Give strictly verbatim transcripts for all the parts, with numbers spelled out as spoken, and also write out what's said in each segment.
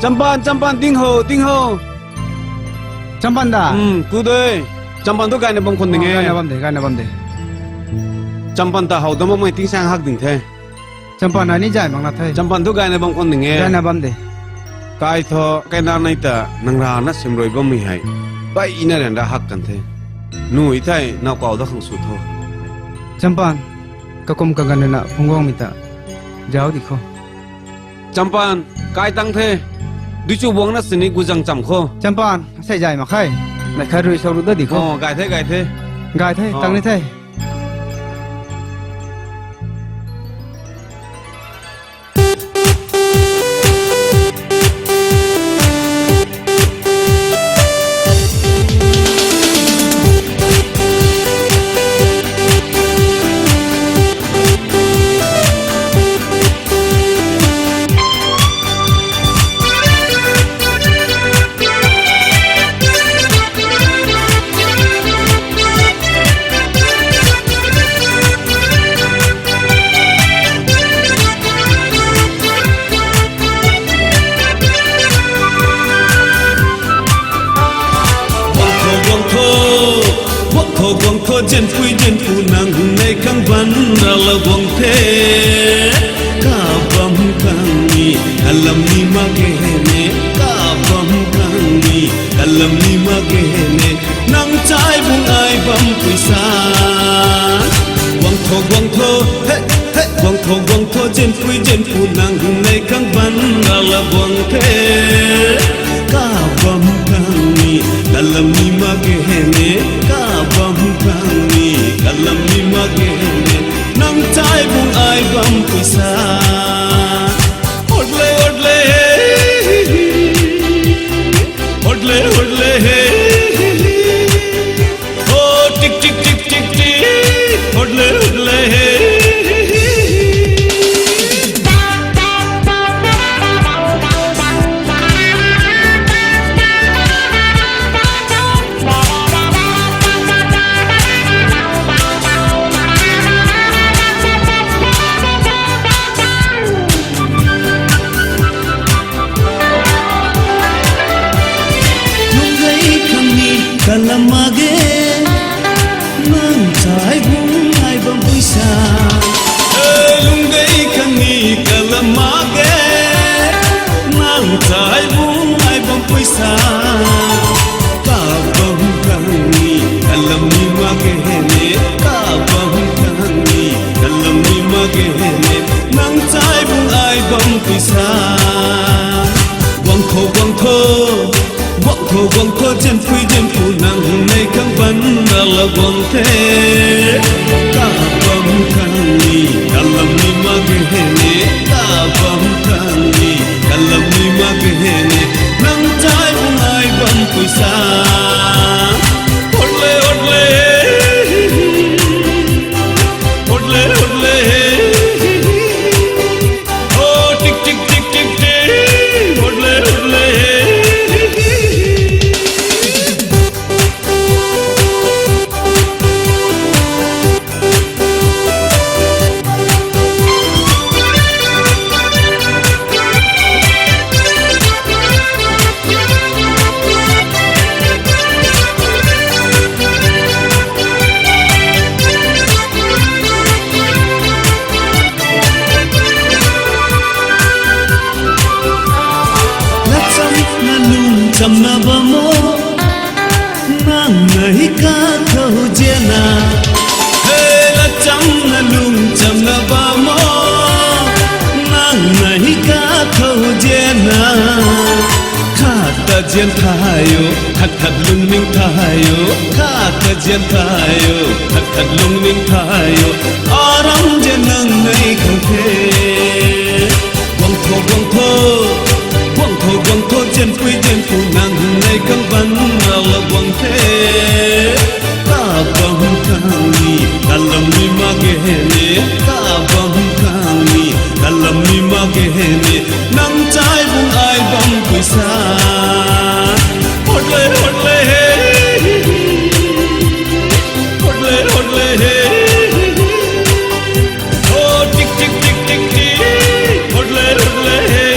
Champan, Champan, ting ho, ting ho. Champan da? Hmm, ku de. Champan tu gayna bam khwan ding e. Gayna bam de, gayna bam de. Champan ta how dam makmei tingsaeng hak ding the. Champan ai ni zay mak na the. Champan tu gayna bam khwan ding e. Gayna bam de. Kai tho, kai na nai ta nang rana simrui bammei hei. Bai ina ran ra hak kan the. Nui thei, nau kau da khang sw tho. Champan, kakum kaganv na phungc guangmei ta. Zau di kho. Champan, kai tang the. Dui chu buang na sini guzang cham kho. Champan, asei zay mak khe. Nai khat rui sau ru da di kho. Oh, gay the, gay the. Gay the, tang ni the. Guang tho, guang tho, guang tho, guang tho, zianpui zianpu nang nei khang ban rala guang the. Kabam khang ni, kalam ni mak ge ne, kabam khang ni, kalam ni mak ge ne, nang chai bung ai bam pui sa. Guang tho, guang tho, he, he, guang tho, guang tho, zianpui zianpu nang nei khang ban rala guang the. Kabam khang ni, kalam ni mak ge ne, kabam khang ni, kalam ni mak ge ne, nang chai bung ai bam pui sa. Otle, otle, otle, otle, he. Oh, tik, tik, tik, tik, tik. Otle, otle, he. Lungc gei khang ni kalam mak ge, nang chai bung ai bam pui sa. Eh, lungc gei khang ni kalam mak ge, nang chai bung ai bam pui sa. Kabam khang ni kalam ni mak ge ne, kabam khang ni kalam ni mak ge ne, nang chai bung ai bam pui sa. Guang tho, guang tho, guang tho, guang tho, zianpui zianpu nang nei khang ban rala guang the. Kabam khang ni kalam ni mak ge ne, kabam khang ni kalam ni mak ge ne, nang chai bung ai bam pui sa. Otle, otle, otle, otle. Oh, tik, tik, tik, tik, tik. Otle, otle. Latcham na lungcham na bam o, nang na hi kakhou zian na. Hey, latcham na lungcham na bam o, nang na hi kakhou zian na. Khat ta zian thay o, khat khat lungning thay o, khat ta zian thay o, khat khat lungning thay o, aram zian nang nei khang the. Guang tho, guang tho, guang tho, guang tho, zianpui zianpu nang nei khang ban rala guang the. Kabam khang ni, kalam ni mak ge ne, kabam khang ni, kalam ni mak ge ne, nang chai bung ai bam pui sa. Hotle, hotle, hey. Hotle, hotle, hey. Oh, tik, tik, tik, tik, tik. Hotle, hotle, hey.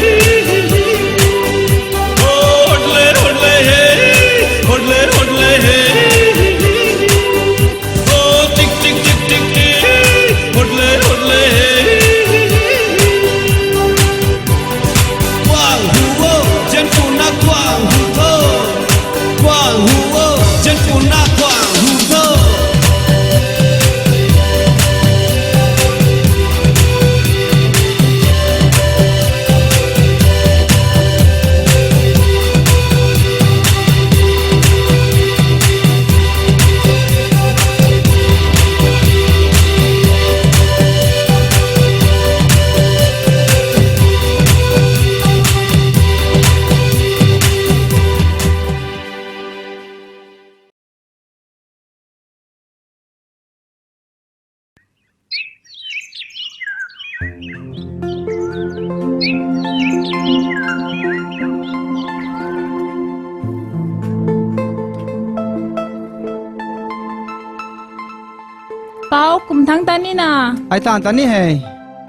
Pau, kum thangc ta ni na. Ai tan ta ni he.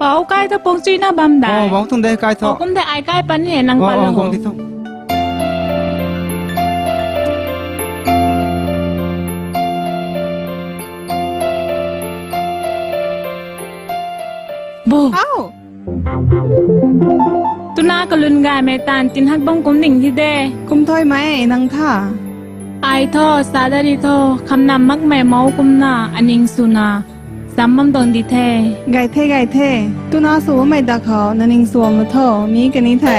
Pau, kai tho Pungchui na bam dai. Oh, bam tuang de kai tho. Oh, kum de ai kai pan ni he nang pan lo. Guang di tho. Bu. Au. Tuna kalun gaymei tan tin hak bam kum ning hi de. Kum thoi mei nang tha. Ai tho, sa dari tho, kham nam makmei mou kumna, aning swna, sam bam tuang di the. Gay the, gay the. Tuna sw bammei dak khou, na ning sw bam tho, mi kani the.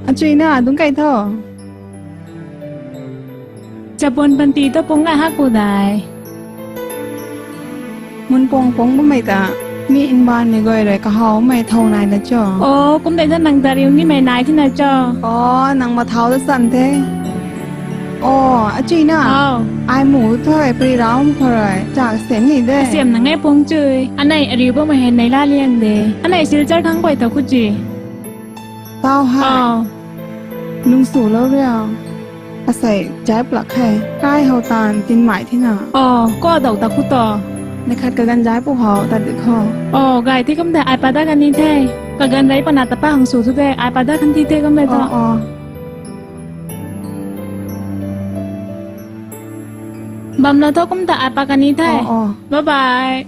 Achui na, dungc kai tho. Chapun panty ta pung ngai hak pu dai. Mun pung pung bammei ta. Mi nbaanmei guay rui kahawmei thow nai na cho. Oh, kum dei ta nang tariu nimei nai thina cho. Oh, nang mathau ta chan the. Oh, achui na. Au. Ai mu thoi, pui rau khou rui. Chak sem ni de. Sem na ngai Pungchui. Anei ariu bammei hei nei la liang de. Anei Silchar khang pui tho khu ji. Tau hai. Au. Lung sw lou ria. Asei jai plak khe. Kai how tan tin mai thina. Oh, ko dou ta khu to. Ni khat kaganv jai pu how ta di kho. Oh, gay the kum de ai pa da kan ni the. Kaganv rei pana ta pa hang sw thu de ai pa da kan thi the kum de to. Oh, oh. Bam lo tho kum ta ai pa kan ni the. Oh, oh. Bye bye.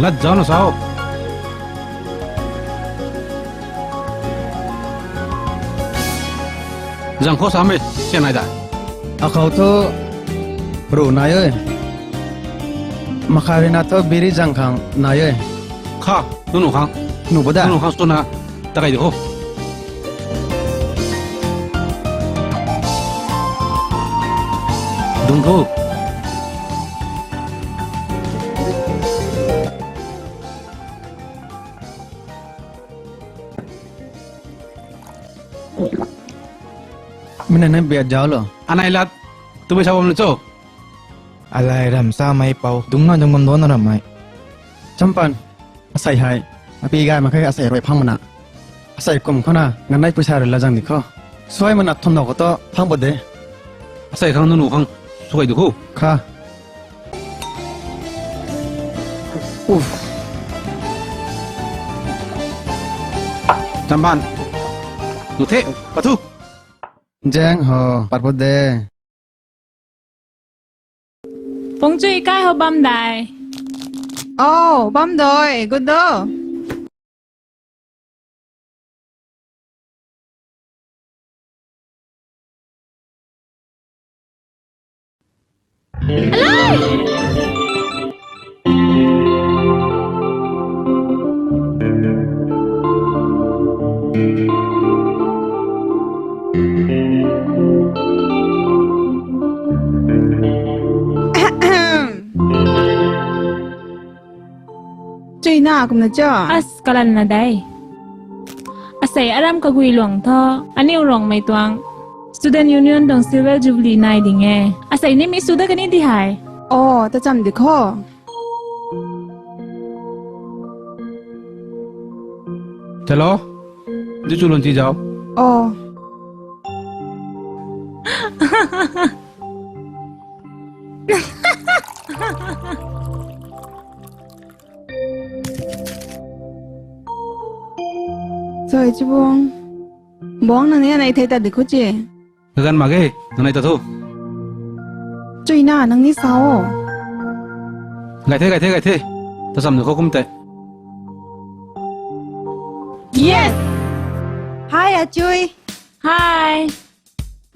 Lat zauc na sau. Zang khou samei, sian nai da. Akhou thu ru nai e. Makharina thu biri zang khang nai e. Kha, nunu khang. Nu ba da. Nunu khang swna, ta kai di kho. Dungc kho. Mena na biat zauc lo. Anei lat, tumei sa bam lo cho. Alai ram samei pou, dungc na dungc bam dona rammei. Champan, asei hei, api gay mak khe asei rui phang mana. Asei kum khou na, nganei pui sa rui la zang di kho. Suai mana thum dou khou to, phang pat de. Asei khang nunu khang, suai di kho. Kha. Uf. Champan. Nu the, pathu. Zang ho, pat pat de. Pungchui kai ho bam dai. Oh, bam doi, good do. Chuina kumna cho? As, kalanna dei. Asei aram kagui luang tho, aniu Rongmei tuang Student Union tuang Silver Jubilee nai ding e. Asei ni mi sw da kani di hei. Oh, ta cham di kho. Chalo, di chu lun ti zau. Oh. Soi chibung. Bong nang ni anei thei ta di kho chi. Kagan mak ge, nang nai ta thu. Chuina nang ni sa o. Gay the, gay the, gay the. Ta cham ni kho kum tei. Yes! Hi, Achui. Hi.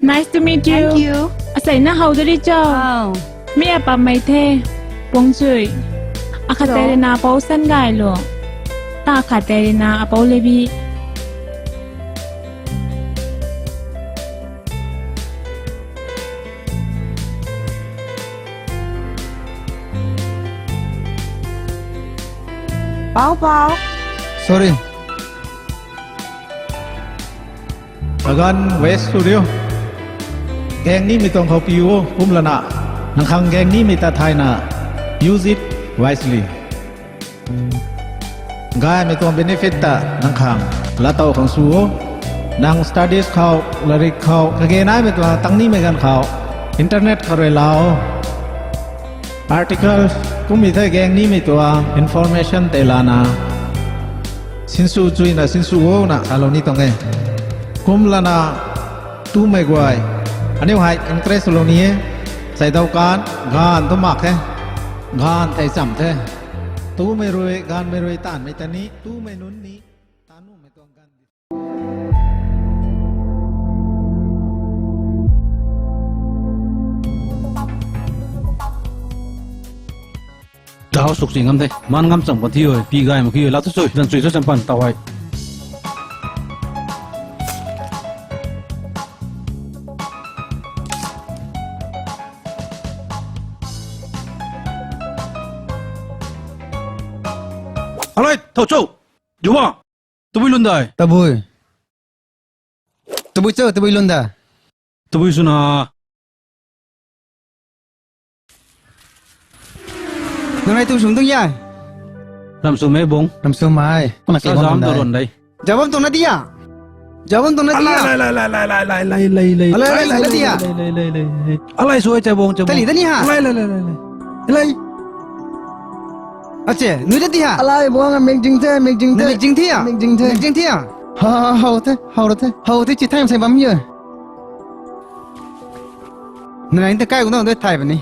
Nice to meet you. Thank you. Asei na how duri cho? Wow. Mi apam mei the. Pungchui. Akhat tei rina apou Sangay lo. Ta khat tei rina apou Lebi. Pau, pau. Sorry. Aganv waste sw riu. Gaeng nimei tuang khou piu o, kum lana. Nang khang gaeng nimei ta thayna. Use it wisely. Gaymei tuang benefit ta nang khang latow khang sw o. Nang studies khou, larik khou, kage naimei tuang tang nimei ganv khou, internet khou rui lau. Article, kummei the gaeng nimei tuang information tei lana. Sinsw chuina, sinsw o na, salou ni tuang e. Kum lana, tumei guay. Aniu hei encourage lou ni e. Seidaw kan, ganv tu mak khe. Ganv tei cham the. Tumei rui, ganvmei rui taanvmei ta ni, tumei nunc ni, taanv nuhmei tuang ganv di. Dau suk si ngam the, man ngam chang pan thi o, pi gay mak ki o, la tu chui, zan chui tu cham pan, tau hei. Alai, thau chou. Juwa. Tabui lun dai. Tabui. Tabui chou, tabui lun da. Tabui swna. Nang ai tu sum tung ya. Ram sum e bung. Ram sum ai. Kumna sa zam tu run dai. Jabam tuang na dia. Jabam tuang na dia. Lai, lai, lai, lai, lai, lai, lai, lai, lai. Alai, alai, alai, alai, dia. Lai, lai, lai, lai, lai. Alai, sui, chabong, chabong. Tali da ni ha? Alai, lai, lai, lai, lai. Alai. Ache, nui da di ha? Alai, buang, mik jing the, mik jing the. Mik jing the ya? Mik jing the. Mik jing the ya? Ha, ha, hau the, hau the. Hau the, chi thay sai bam ye. Nai ta kai gu nang de thay bam ni.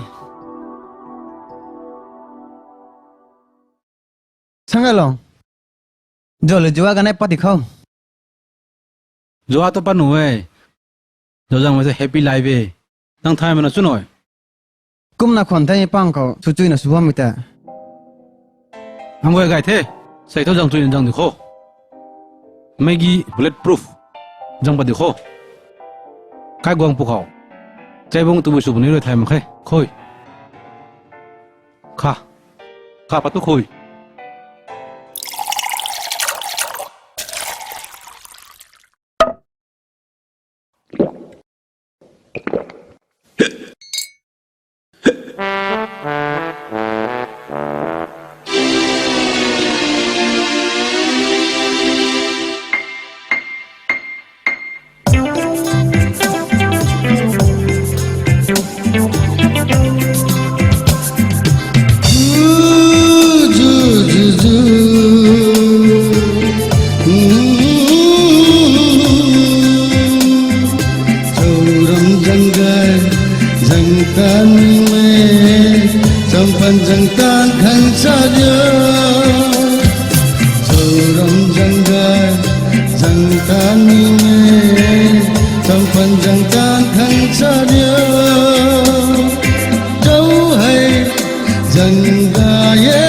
Sang along. Zol le zua ganei pat di khou. Zua tu pat nu e. Zau zang mei se happy life e. Nang thay mana chu noi. Kumna khwan the pang khou, sw chuina sw bam mei ta. Ang gay gay the. Sei thu zang chuina zang di khou. Mei gi bullet proof. Zang pat di khou. Kai guang pu khou. Chai bung tu bui sw buni rui thay mak khe. Khoi. Kha. Kha pat tu khoi. Chauram zang gay, zang tan ni mei, champan zang tan khang sa rio. Chauram zang gay, zang tan ni mei, champan zang tan khang sa rio. Chau hei, zang gay e,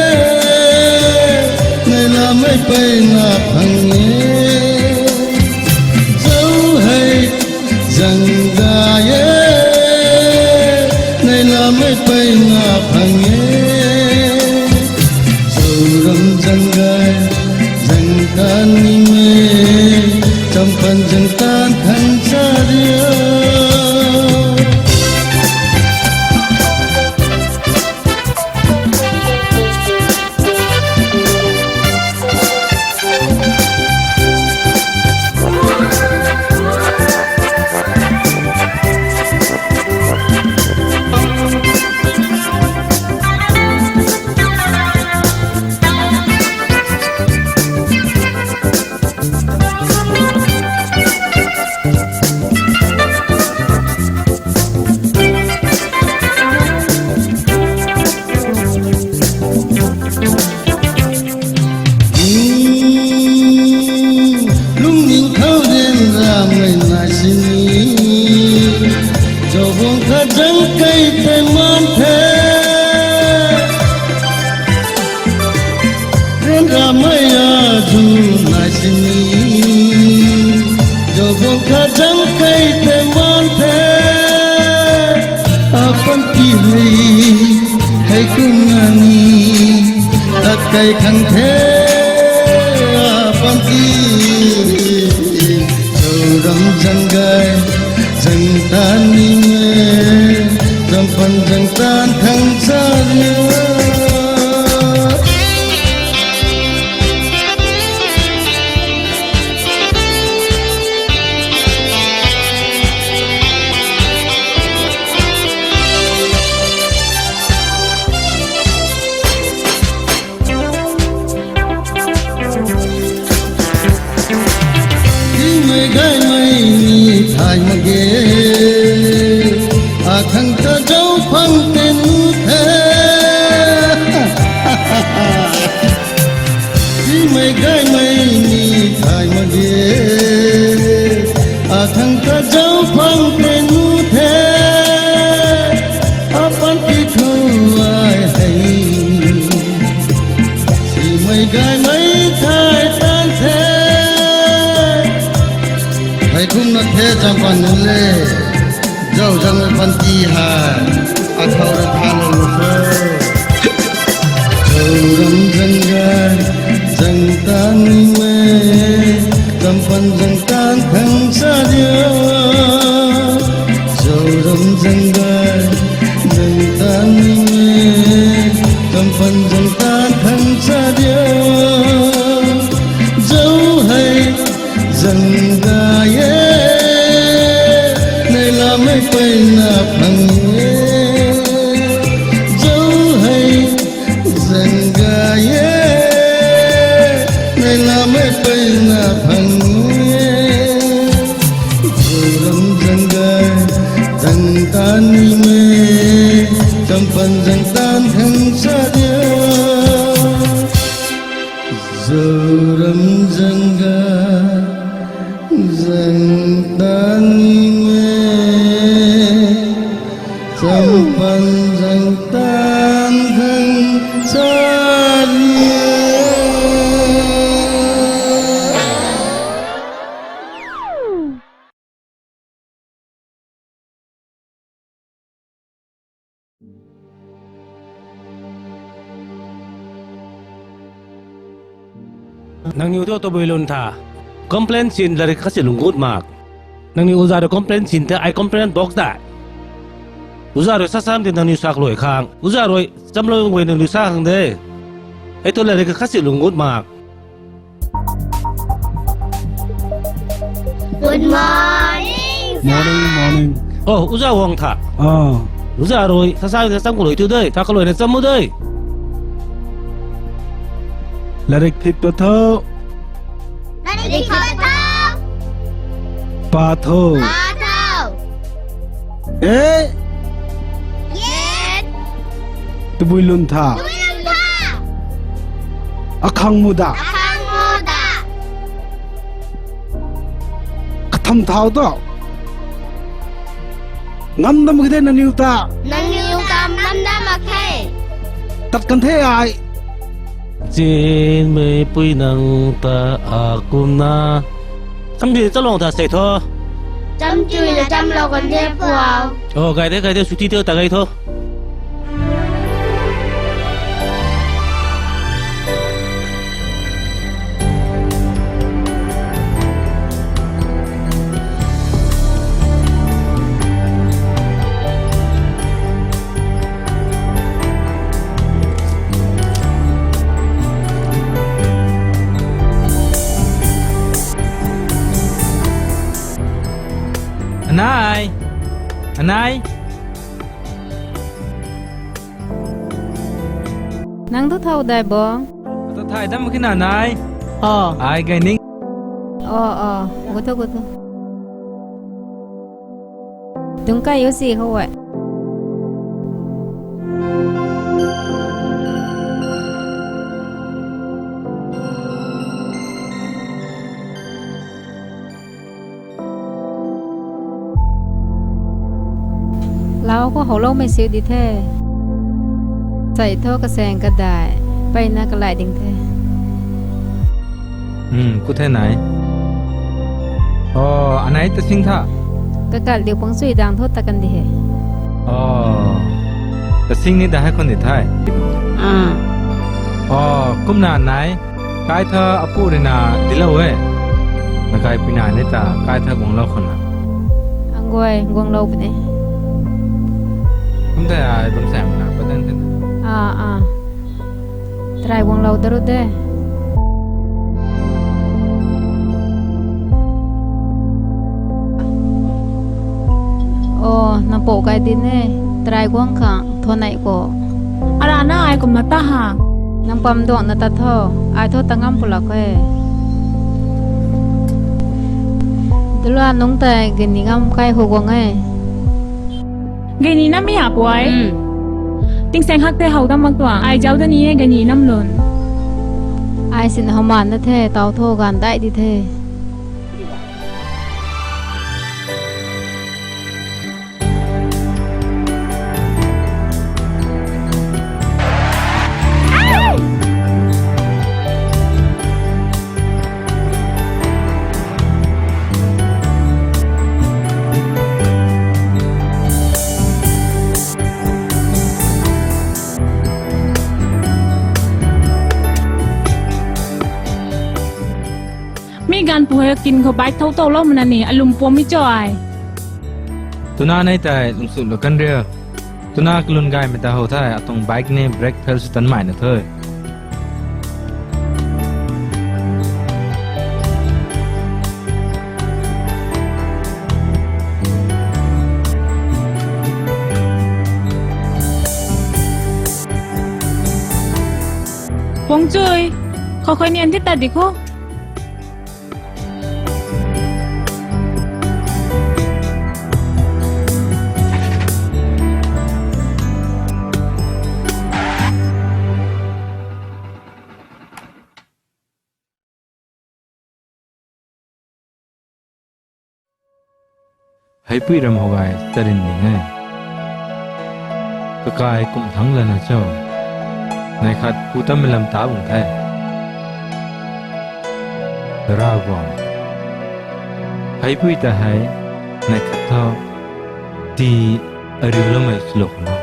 nai lamei pey na phang e. Chau hei, zang gay e, nai lamei pey na phang e. Chauram zang gay, zang tan ni mei, champan zang tan khang sa rio. Lungning khou ryanramei nai sini, Jabong khat zang kei tei man the. Ryanramei a du nai sini, Jabong khat zang kei tei man the. Apan ki hei, hei kum na ni, tat kei khang the, apan ki. Chau Ram zang gay, zang tan ni me, zam pan zang tan khang sa ria. Himei gaymei ni thay mak ge, akhang ta zauc phang ten the. Himei gaymei ni thay mak ge, akhang ta zauc phang ten the. Apan ti thu ai hei. Simei gaymei thay tan the. Hei kumna the champan nunc le. Zau zang panty hei. Athau ra tha lou lou the. Zau ram zang gay, zang tan ni me, champan zang tan khang sa ria. Zau ram zang gay, zang tan ni me, champan zang tan khang sa ria. Zau hei zang gay e, nei lamei peyna phang e. Zau hei zang gay e, nei lamei peyna phang e. Zau ram zang gay, zang tan ni me, champan zang tan khang sa ria. Zau ram zang gay, zang tan ni me, champan zang tan khang sa ria. Nangniw thu tabui lun tha. Complain sin lairik khat si lung gut mak. Nangniw uza rui complain sin the, ai complain box da. Uza rui sa sam de nangniw sak lui khang. Uza rui chamlou guay nangniw sa khang de. Hei thu lairik khat si lung gut mak. Good morning, sir. Morning, morning. Oh, uza wang tha. Ah. Uza rui, sa sa sa cham kalui tu dei, sa kalui na cham mu dei. Lairik thip ta tho. Lairik thip ta tho. Pa tho. Pa tho. Eh? Yes. Tabui lun tha. Tabui lun tha. Akhang mu da. Akhang mu da. Katham thau tho. Ngam dam kade nangniw ta. Nangniw ta ngam dam mak khe. Tat kan the ai. Chinmei pui nang ta akumna. Samdi chalong tha sei tho. Cham chui na chamlou kan the puau. Oh, gai de, gai de, suti teu ta gai tho. Anai! Anai! Nang tu thau dai bo? Tu thai dam kina nai. Oh. Ai gai ning. Oh, oh. Gu thu, gu thu. Dung kai u si khou e. Lau khou houloumei siu di the. Sai tho kasaeng kadai, mpeyna kalai ding the. Hmm, ku the nai. Oh, anai ta sing tha. Kakat liu pang sui dang tho ta kan di he. Oh, ta sing ni da hai khon di thai. Ah. Oh, kumna nai. Kai tha apu rui na dilou e. Nakai pui nai ni ta kai tha guanglou khou na. Ang guay guanglou puni. Kum ta ai bam sang na pa dan the na. Ah, ah. Try guanglou daru de. Oh, na po kai di ne. Try guang khang tho nai ko. Ara na ai kum na ta ha. Nang pam duang na ta tho. Ai tho ta ngam pulak e. Dula nung tai gani ngam kai ho guang e. Gani nam mi ha puai. Hmm. Ting seng hak te hau dam mak tuang. Ai jau da ni e gani nam lun. Ai sin hau man na the, tau tho gan dai di the. Mi ganv pu hei kin khou bike thau tau lou mana ni, alum pom mi cho ai. Tuna nei tei lungsu lou kan ria. Tuna kalun gaymei ta how the, atuang bike ni brake fail sw tan mai na the. Pungchui, khou khou nian di ta di khou. Heipui ram hou gay tarin ding e. Kakai kum thangc lana cho. Nai khat pu tammei lam ta bung the. Ravguangc. Heipui ta hei, nai khat tho. Ti ariu loumei swlou khou na.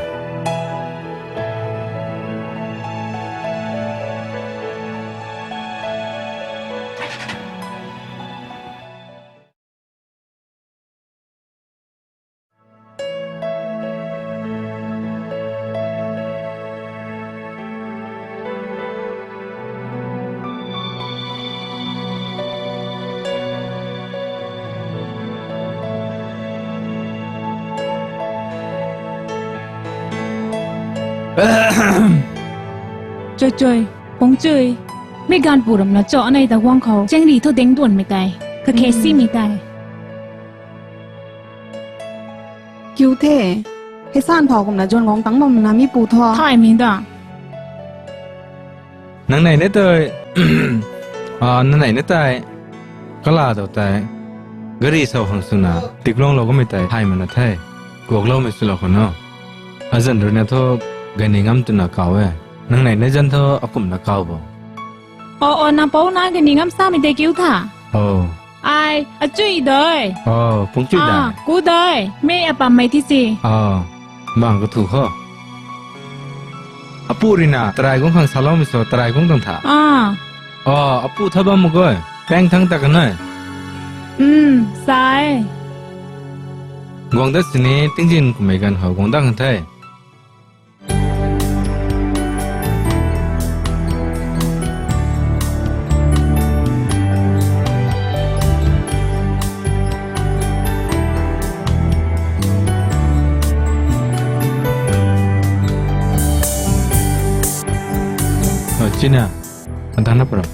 Choi choi, Pungchui. Mi ganv pu ram na cho anei ta guang khou. Chengri thu ding duanmei tei. Kakhe simei tei. Kiu the. Hei san thau kumna juan guang tang bam na mi pu tho. Thaymei da. Nang nei na tei, ah, nang nei na tei, kala tau tei, gari sau khang swna, tikluang lou kamei tei, thaymei na the, kuakloumei swlou khou na. Azan rui na thu, gani ngam twna kau e. Nang nei na zan thu, akumna kau bo. O, o, nang pou na gani ngam samei tei kiu tha. O. Ai, achui dei. O, Pungchui dei. Ah, ku dei. Mi apammei thi si. O, bang kathu kho. Apu rui na, tarai guang khang saloumei sw, tarai guang tang tha. Ah. O, apu tha bam mak goi. Peng thang ta kan e. Um, sa e. Guang dat sini, tingzin kummei ganv khou guang dat khang the. O, china. Adana pura.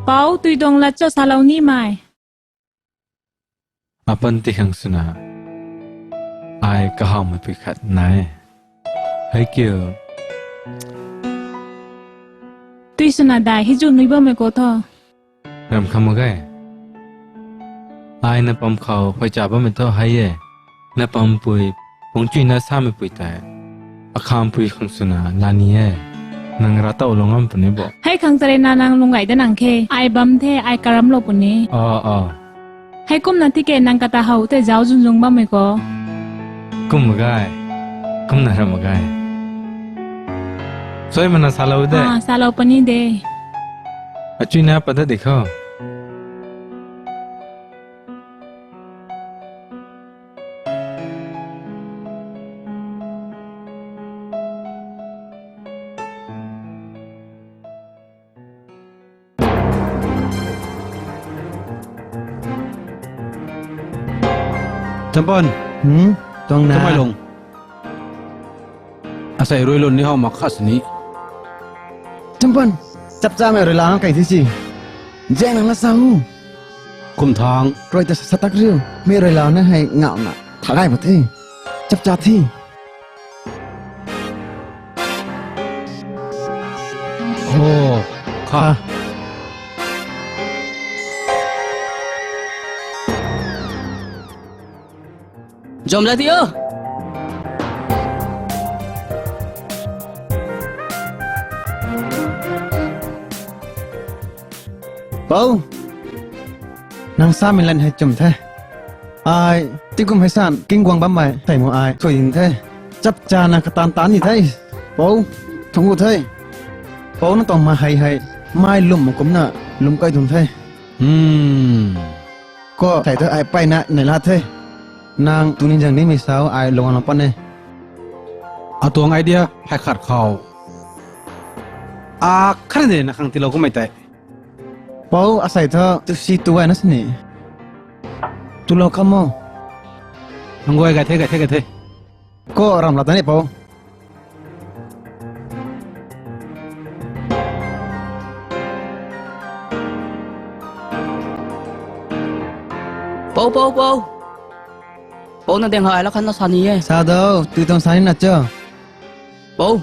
Pou tui tuang lat cho salou nimei. Apan ti khang swna. Ai kahawmei pui khat nai. Hei kiu. Tui swna dai, hei zu nui bammei khou tho. Ram kham mak ge. Ai na pam khou, huaicha bammei tho hei e. Na pampui, Pungchui na samei pui tei. Akhampui khang swna, lani e. Nang ra tau lou ngam puni bo. Hei khang tare na nang lung gay da nang khe. Ai bam the, ai karam lou puni. O, o. Hei kumna tiki nang kata how tei zauc zunzung bammei ko. Kum mak ge. Kumna ram mak ge. Soi mana salou de. Ah, salou puni de. Achui na pat da di khou. Champan. Hmm? Tuang na. Chamai lung. Asei rui lun ni how mak kha sini. Champan. Chapchamei rui la nang kai thi si. Zang nang la sa hu. Kum thang. Rui ta sa tak riu. Mi rui la na hei ngau na. Tha gai ba the. Chapcha thi. Oh, kha. Zom la ti o. Pou. Nang samei lan hei chum the. Ai, tingkum hei san, king guang bammei, tei mu ai, thui ding the. Chapcha na katan tan ni the. Pou, thungc gu the. Pou na tuang ma hei hei, mai lwm mak kumna, lwm kai dun the. Hmm. Ko, thei thu ai peyna, nei la the. Nang tuni zang nimei sau ai lung ana pan e. Atuang idea, hei khat khou. A, khat de na khang tilou kumei tei. Pou asei thu tu si tu gay na sini. Tulou kamo. Nang guay gay the, gay the, gay the. Ko ram la ta ni pou. Pou, pou, pou. Pou na deng hai la khan na sa ni e. Sa do, tu tuang sa ni na cho. Pou.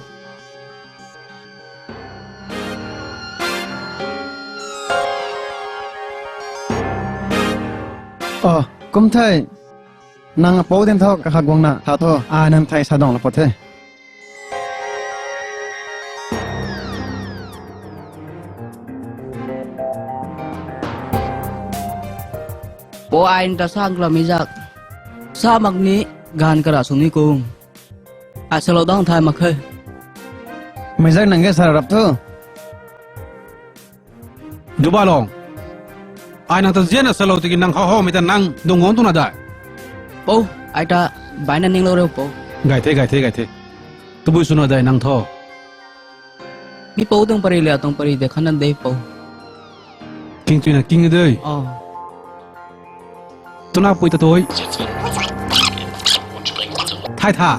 Oh, kum thei. Nang pou din tho, kakhat guang na, tha tho, ai nang thei sa dong la pat the. Pou ai nta sang klamei zak. Sa mak ni, gan kara sung ni kung. Ai salou dang thai mak khe. Mei zak nang ge sa rap thu. Duba long. Ai nang ta zianna salou tiki nang how howmei ta nang dung guang tu na dai. Pou, ai ta bai na ninglou reu pou. Gay the, gay the, gay the. Tabui sw na dai nang tho. Mi pou tuang pari le, tuang pari de khan na de pou. King tui na king de. Oh. Tuna pui ta tui. Thai tha.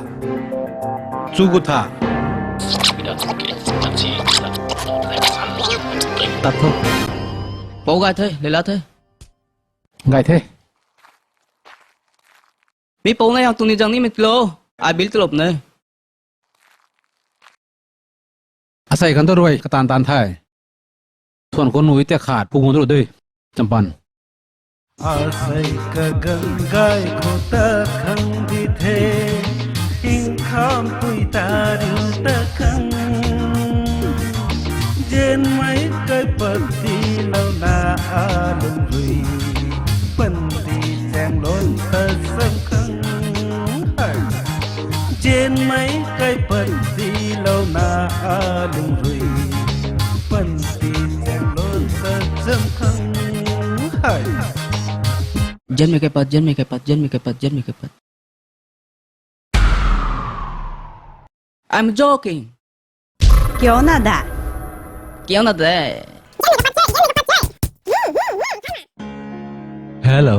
Chu gu tha. Tat tho. Pou gay the, leila the. Gay the. Mi pou na yang tuni zang nimei tilo. Ai bil tilop ne. Asei kan tu rui katan tan the. Thuan khou nui tia khat pu guang tu rui de. Champan. Asei kaganv gay khou ta khang di the, hing kham pui ta riu ta khang. Zianmei kaipat tilouna alung rui, panty chaeng lon ta sam khang. Hai. Zianmei kaipat tilouna alung rui, panty chaeng lon ta sam khang. Hai. Zianmei kaipat, zianmei kaipat, zianmei kaipat, zianmei kaipat. I'm joking. Kiu na da? Kiu na de. Hello.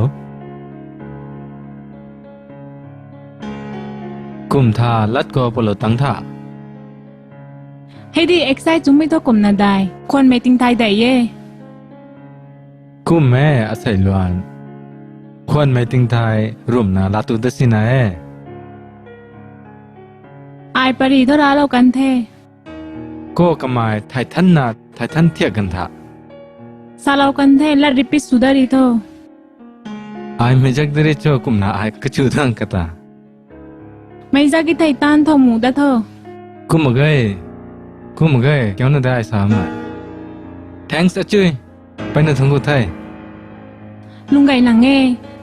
Kum tha lat khou palou tang tha. Hei di excite chungmei thu kumna dai. Khwanmei tingthai dai e. Kum e asei luan. Khwanmei tingthai rumna latu da sina e. Ai pari thu raclou kan the. Ko kamei thai than na, thai than thiak kan tha. Salou kan the, lat repeat sw da ri tho. Ai mei zak da ri cho kumna ai kachu thang kata. Mei zak ki thei tan tho mu da tho. Kum mak ge. Kum mak ge, kiu na dai sa mei. Thanks achui. Peyna thungc gu the. Lung gay nang e,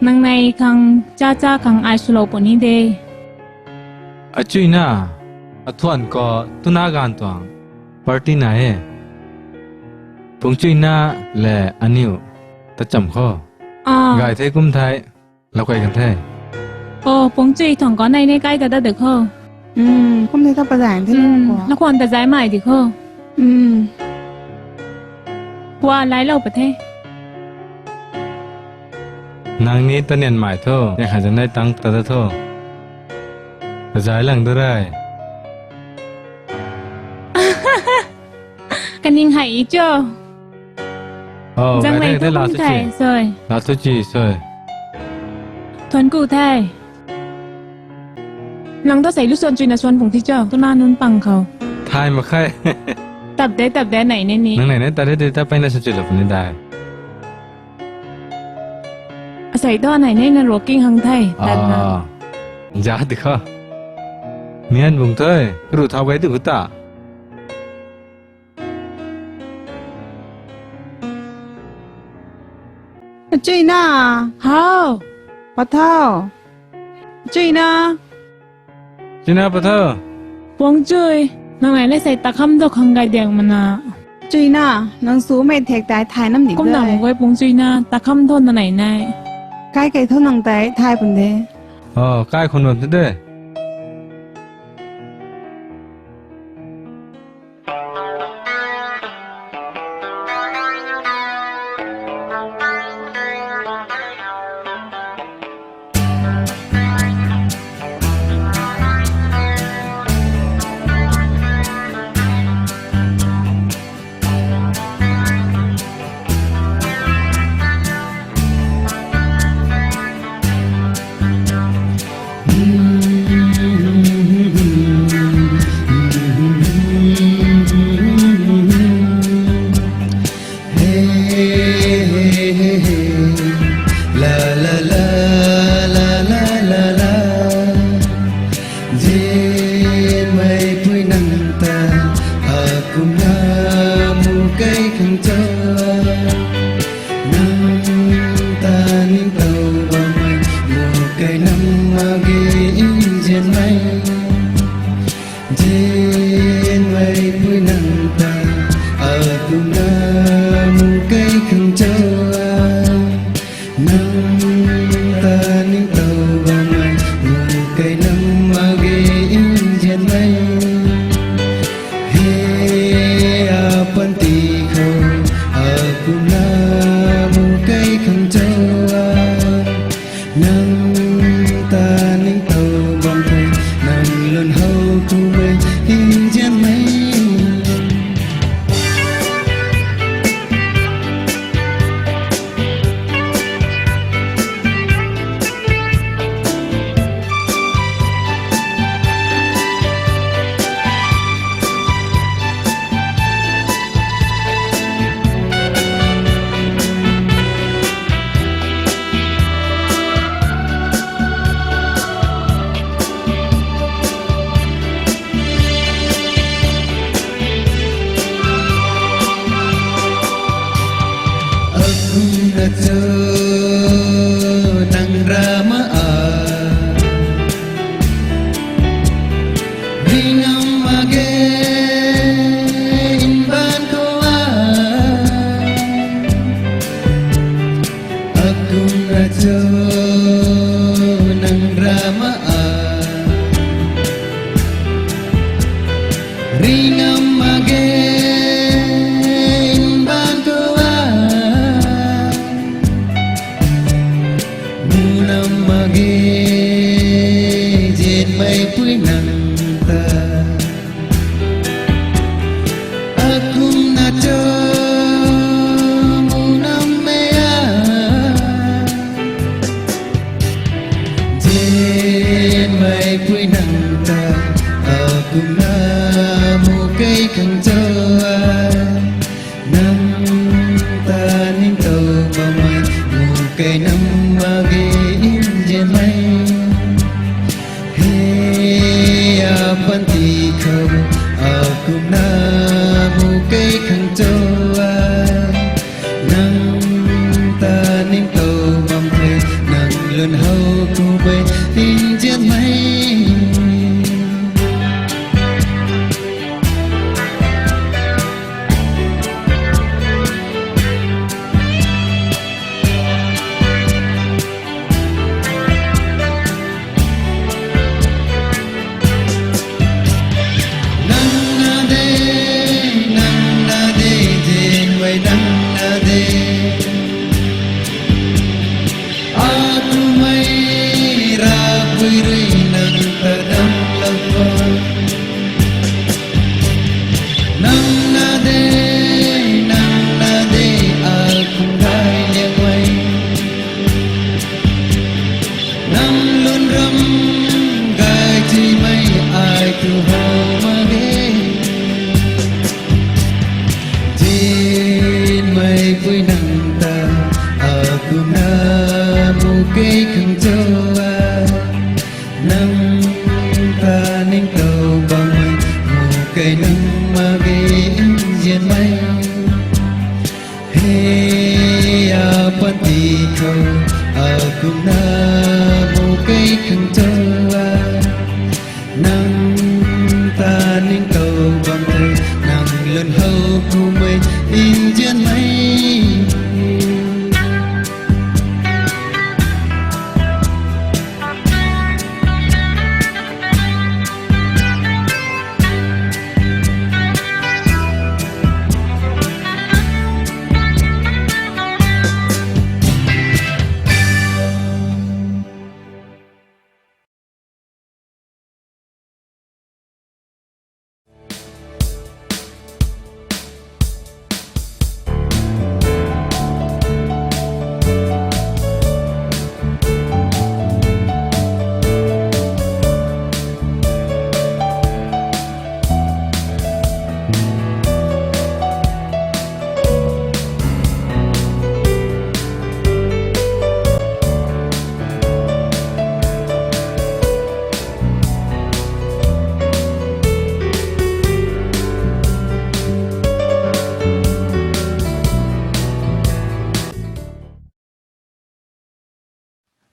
nang nei khang cha cha khang ai swlou puni de. Achuina, athuan khou tuna ganv tuang party nai e. Pungchuina le aniu ta cham khou. Ah. Gay the kum thei, lou kai kan the. Oh, Pungchui tuang khou nai ne kai ta da de khou. Hmm, kum the ta pazai the. Hmm, na khwan ta zai mai di khou. Hmm. Khwa lai lou pa the. Nang ni ta nian mai tho, nian kha zan nai tang ta da tho. Kazai lang da rai. Kaning hai i cho. Oh, zang lai tu kum thai soi. La tu chi soi. Thuan ku thai. Nang ta sei lu suan chuina suan pung thi cho. Tuna nunc pang khou. Thai ma khai. Tap de, tap de nai ne ni. Nang nai ne ta de de ta pai na sa chu la puni dai. Asei ta nai ne na rocking hang thai. Tat na. Ah. Ja di kha. Mian bung thoi. Ru thau gai di khuta. Achuina. Hau. Pathau. Achuina. Chuina pathau. Pungchui. Nang nai le sei takham tho khang gay diang mana. Chuina, nang sumei thek tai thai nam di. Kum nang goi Pungchuina, takham tho na nai nai. Kai kai tho nang tai thai pun de. Oh, kai khun bam the de. Zianmeipui nang ta, akumna muhkei khang cho. Nang ta ningtow bammei, muhkei nam mak ge zianmei. Zianmeipui nang ta, akumna muhkei khang cho. Nang ta ningtow bammei, muhkei nam mak ge zianmei. He apanty khou, akumna muhkei khang cho. Nang ta ningtow bam the, nang lun how kumei zianmei. Akumna cho nang rama a, ringam mak ge mbaanv khou a. Akumna cho nang rama a, ringam mak ge mbaanv khou a. Mu nam mak ge zianmeipui nang ta. Akumna cho mu nam mei a. Zianmeipui nang ta, akumna muhkei khang cho a. Nang ta ningtow bammei, muhkei nam mak ge zianmei. He apanty khou, akumna muhkei khang cho a. Nang ta ningtow nzianmei. Nang na de, nang na de, nzianmei nang na de. Akumhmei ravpui rui nang ta dam lou khou. Nang na de, nang na de, akumh gay liangmei. Nang lun ram gay timei ai tu how mak ge. Nzianmei pui nang ta, akumhna mu kei khang cho a. Nang ta ningtow bammei, mu kei nang mak ge nzianmei. He a panty khou, akumhna mu kei khang cho a. Nang ta ningtow bam the, nang lun how kumhmei nzianmei.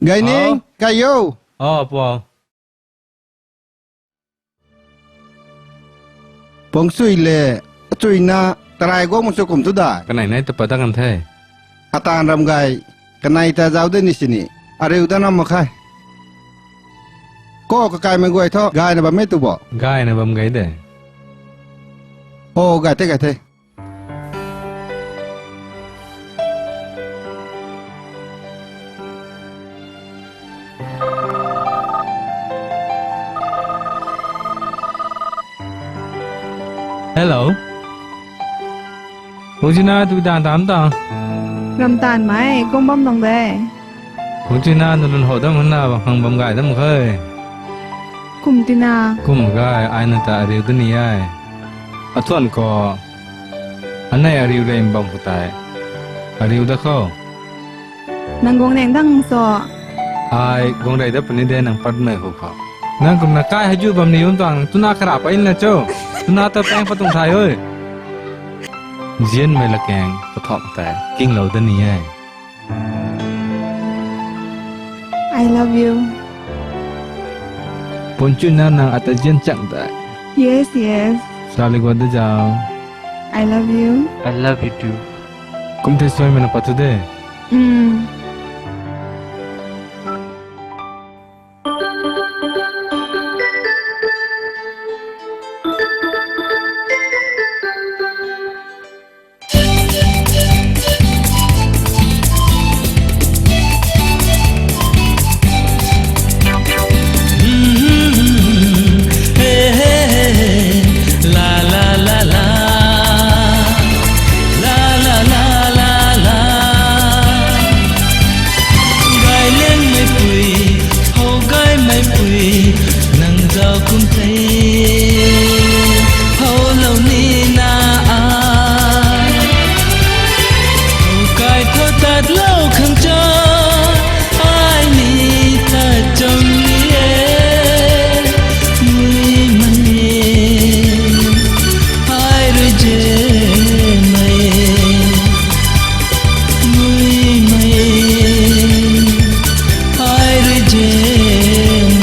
Gayning, Kaiyo. Puang chui le, achuyna tarai guang mak sw kum tu da. Kanei nai ta pat dat kan the. Atan ram gay, kanei ta zauc de ni sini. Ariu dat nam mak khe. Ko kakaimei guay thu gayna bammei tu bo. Gayna bam gay de. O, gay the, gay the. Hello. Phungchuina, tu dan tam ta? Ramtanmei, kum bam tuang de. Phungchuina, nang lun how dam hana, hang bam gay dam khe. Kum tina. Kum gay, ai nang ta ariu da ni e. Athuan khou, anei ariu rey bam khou tei, ariu dat khou. Nang guang rey dang so. Ai guang rey dat puni de, nang patmei khou khou. Nang kumna kai hei ju bam ni bam tuang, twna kara pa inna cho. Twna ta paeng pat tuang thay oi. Nzianmei lakaeng katham tei kinglou da ni e. I love you. Phungchuina, nang ata nzian chang tei. Yes, yes. Sali guat da zau. I love you. I love you too. Kum thei suaimei na pat tu de. Mm. Gayliangmeipui, how gaymeipui, nang zauc kum thei, howlou nina a. How kai khou tatlou khang cha, ai ni ta cham ni e, muimei, ai rui zemei, muimei, ai rui zemei.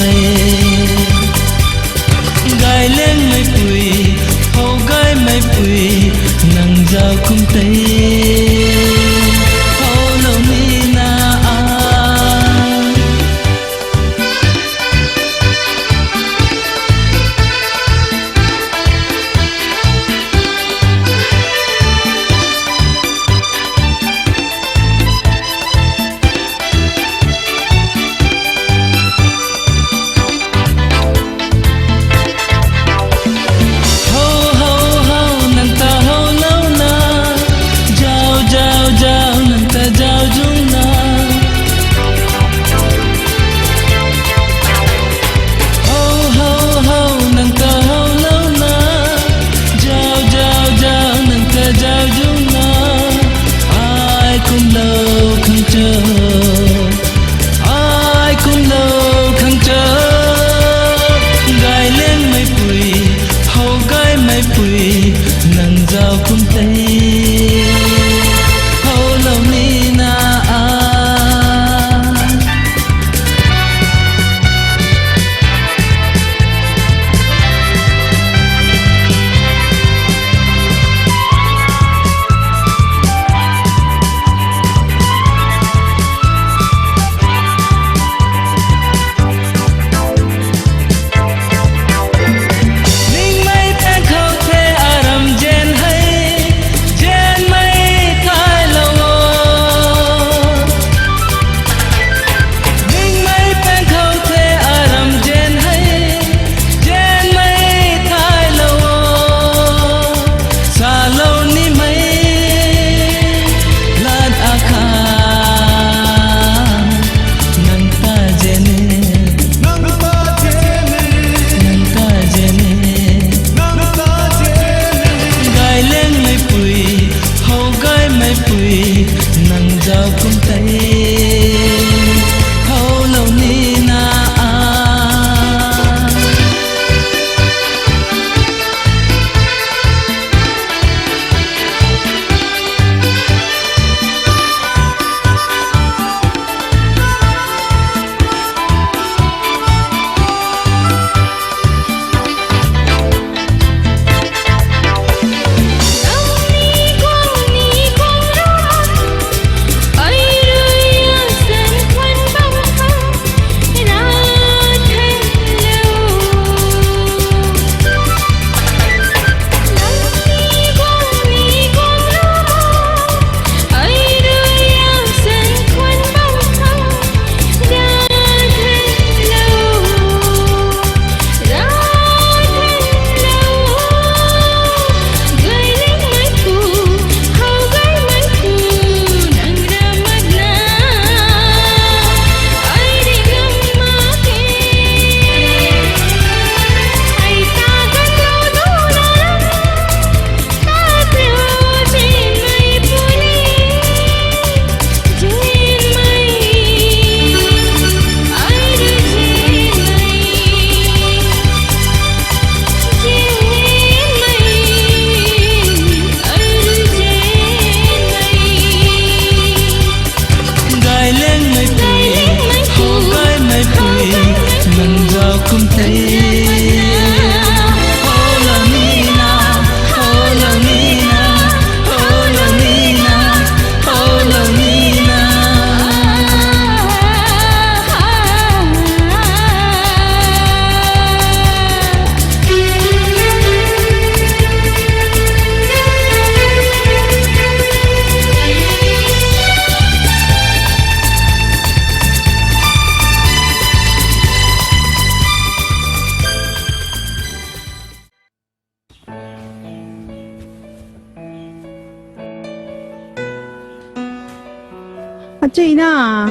China.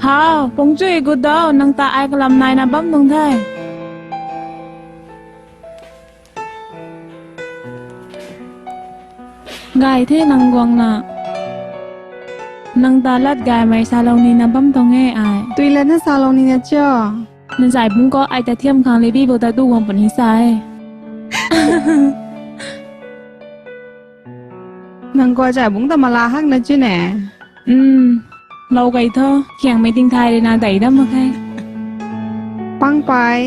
Hau, pungchui gut dau, nang ta ai kalam naina bam tuang the. Gay the nang guangna. Nang ta lat gaymei salou nina bam tuang e ai. Tui latna salou nina cho. Nang zai bungc khou ai ta thiam khang Lebi bo ta du guang puni sa e. Nang khou zai bungc ta mala hakna chu ne. Um, lou kei tho, khiangmei tingthai rui na dei dam mak khe. Pang pai.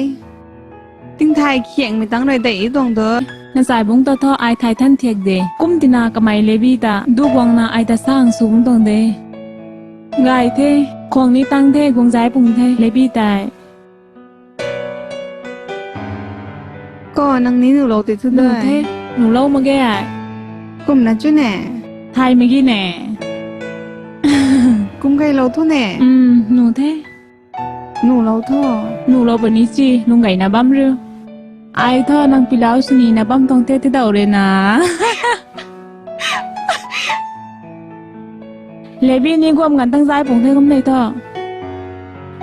Tingthai khiangmei tang rui dei tuang tho. Nang zai bungc ta tho ai thai than thiak de. Kum tina kamei Lebi ta, du guangna ai ta sang sum tuang de. Gay the, khwang ni tang the, guang zai pung the, Lebi tei. Ko, nang ni nuhlou tei thu nu dai. The, nuhlou mak ge ai. Kumna chu ne. Thay mak ge ne. Kum kailou thu ne. Um, nu the. Nuhlou tho. Nuhlou puni si, lung gayna bam riu. Ai tho nang pilau sini na bam tuang the, the dau rui na. Lebi ni guam gan tang zai pung the kum nei tho.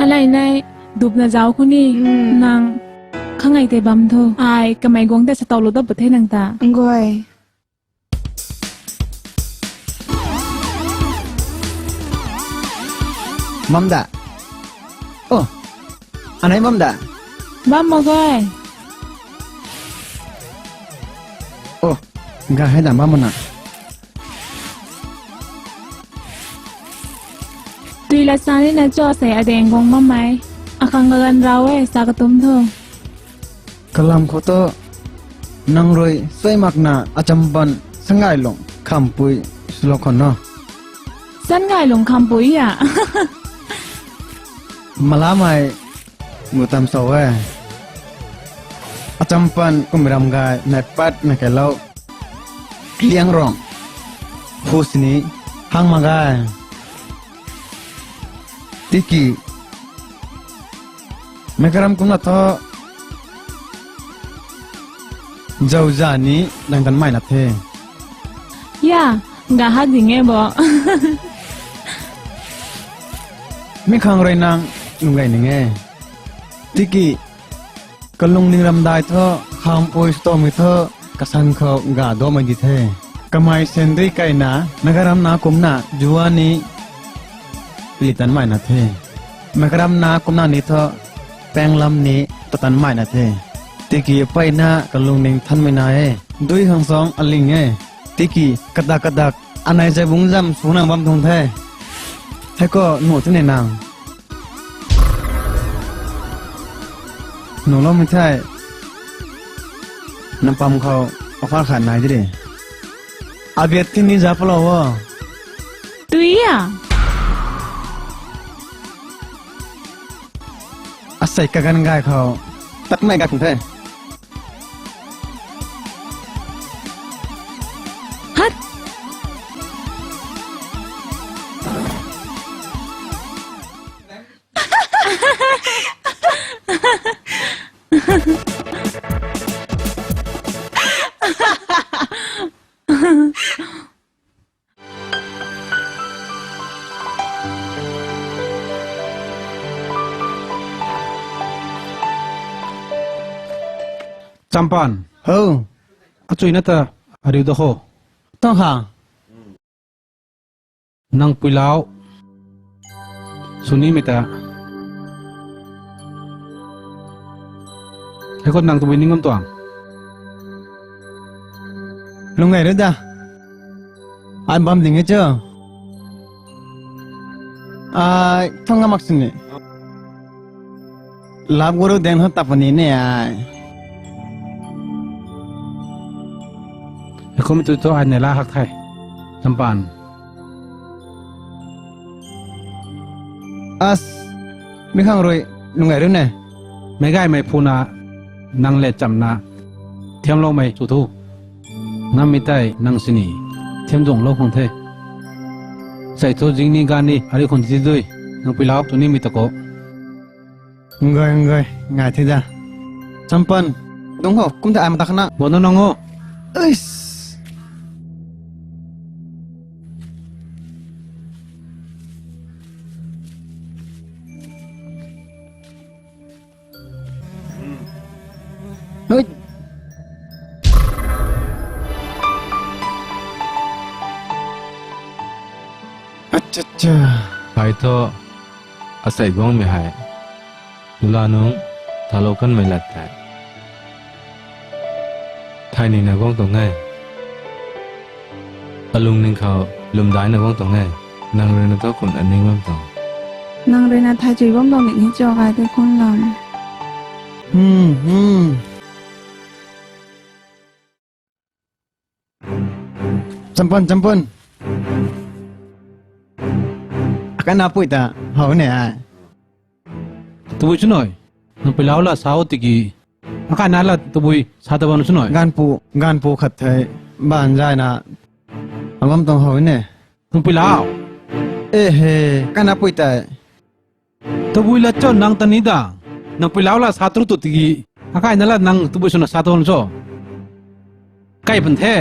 Alei nei, dupna zau khou ni, hmm, nang khangai tei bam tho. Ai, kamei guang tei sa tau lou dap pa the nang ta. Ngoi. Bam da. Oh, anei bam da. Bam mak ge. Oh, ga hei da bam na. Tui lat sa nina cho sei adeng guang bammei. Akhang kaganv rau e, sa katum tho. Kalam khou tho, nang rui suai makna Achampan Sangailung Khampui swlou khou na. Sangailung Khampui a? Malamei gu tam sou e. Achampan kum ram gay nai pat na keilou. Liangrong. Hu sini hang mak ge. Tiki meic karam kumna tho, zauza ni dang tan mai na the. Ya, ga hak ding e bo. Mi khang rui nang lung gay ning e. Tiki kalungning ramdai tho, Khampui swtomei tho, kasan khou ga domei di the. Kamei sandui kaina, Naga ramna kumna zuan ni pli tan mai na the. Meic karamna kumna ni tho, panglam ni ta tan mai na the. Tiki mpeyna kalungning thanmei na e. Dui khang song aling e. Tiki kadak kadak anei zai bungc zam swna bam tuang the. Hei khou nuh tini nang. Nuhloumei the. Nang pam khou offer khat nai de re. Abiat tini za palou o. Tui a? Asei kaganv gay khou tatmei gay khang the. Hat! Champan. Ho. Achuina ta ariu da ho. Tang ha. Nang puilau. Swnimei ta. Hei khou nang tabui ning ngam tuang. Lung gay ru da. Ai bam ding e cho. Ai thang ngam mak sini. Love guru deng ho tapani ne ai. Hei khou mi tu thu ai neila hak the. Champan. As, mi khang rui, lung gay ru ne. Meic gaymei phuna, nang le chamna, thiamloumei sw thu. Ngammei tei nang sini, thiam duanglou khang the. Sei thu zingni ganv ni, ariu khang ti dui, nang puilau, swnimei ta khou. Ngai, ngai, ngai the da. Champan, dungc khou, kum the ai mata khana. Bono nang o. Uish. Cha cha. Hei thu asei guangmei hei lula nung thalou kanmei lat the. Thay nina guang tuang e. Alung ning khou lwmdaina guang tuang e. Nang rui na thu kumna ning bam tuang. Nang rui na thay chui bam tuang ning hi cho kai tu khun lam. Hmm, hmm. Champun, Champun. Akai na pui ta how ne ai. Tabui chu noi. Nang pilau la sa o tiki. Akai na la tabui sa ta bam chu noi. Ganpu, ganpu khat thei ban zay na. Abam tuang how ne. Nang pilau. Eh he, akai na pui tei. Tabui la cho nang ta ni da. Nang pilau la sa tru tu tiki. Akai na la nang tabui swna sa ta bam cho. Kai pan the.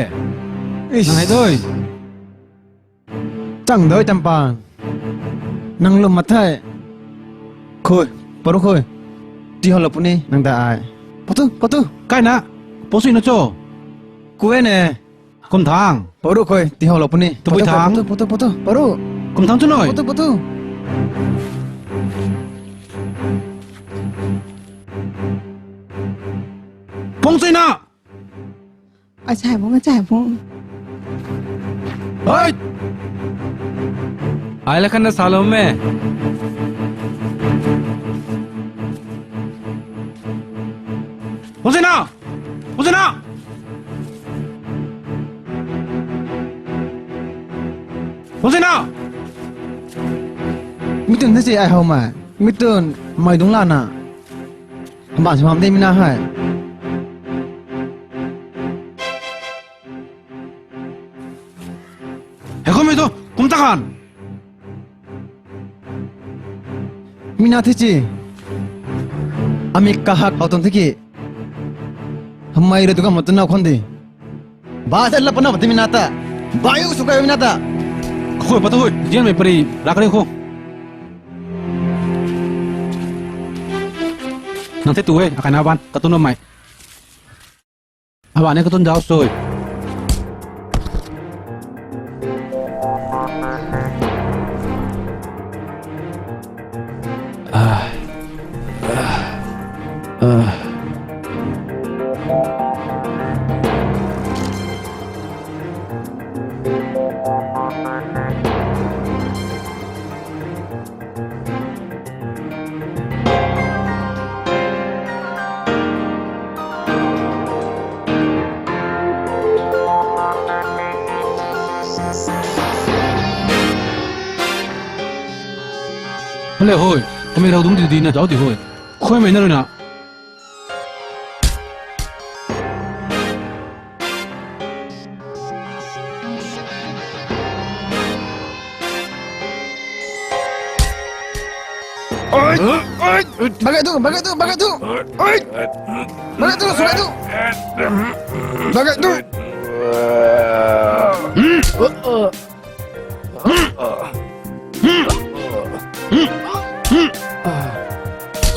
Ish. Nang hei doi. Chang doi Champun. Nang lum mat the. Khui, paru khui. Ti hou lou puni, nang ta ai. Patu, patu. Kai na, posui na cho. Khui ne. Kum thang. Paru khui, ti hou lou puni. Tabui thang. Patu, patu, patu, paru. Kum thang chu noi. Patu, patu. Pung chui na. Achai bung, achai bung. Hei! Ai la khan na salom me. Hosina! Hosina! Hosina! Mi tun the si ai how mai. Mi tun mai dung la na. Hamba si mam de mi na hai. Hei kum mi tu, kum ta kan. Mi na thi chi. Ami kahak hou tuang thi ki. Hamei rui tu ka mat tu na khwan di. Ba zat la pana mat ti mi na ta. Ba yu su ka mi na ta. Khoi pa tu hoi, jian mei pari, rak ri khou. Nang the tu e, akai na ban, katun na mai. Aban e katun zau sui. Ah. Ah. Ah. Hello, hoi. Kami rau dum di di na, zau di hoi. Khoi mai na rui na. Oi! Oi! Bagai tu, bagai tu, bagai tu! Oi! Bagai tu, bagai tu! Bagai tu!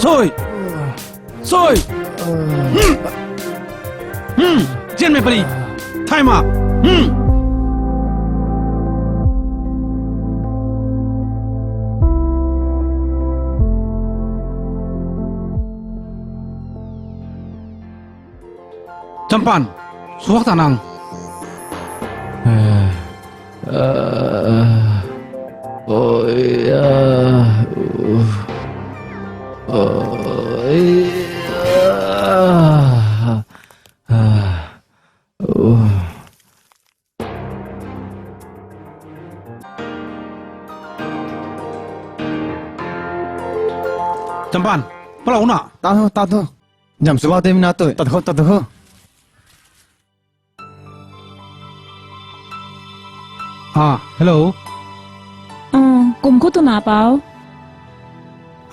Soi! Soi! Hmm. Hmm. Jian mei pari. Thay ma. Hmm. Champan, suak ta nang. Eh. Ah, oi, ah, uh, oi, ah, ah, uh. Champan, palau na. Ta tho, ta tho. Jam suba te mina toi, ta tho, ta tho. Ah, hello. Ah, kum khou tu na pau.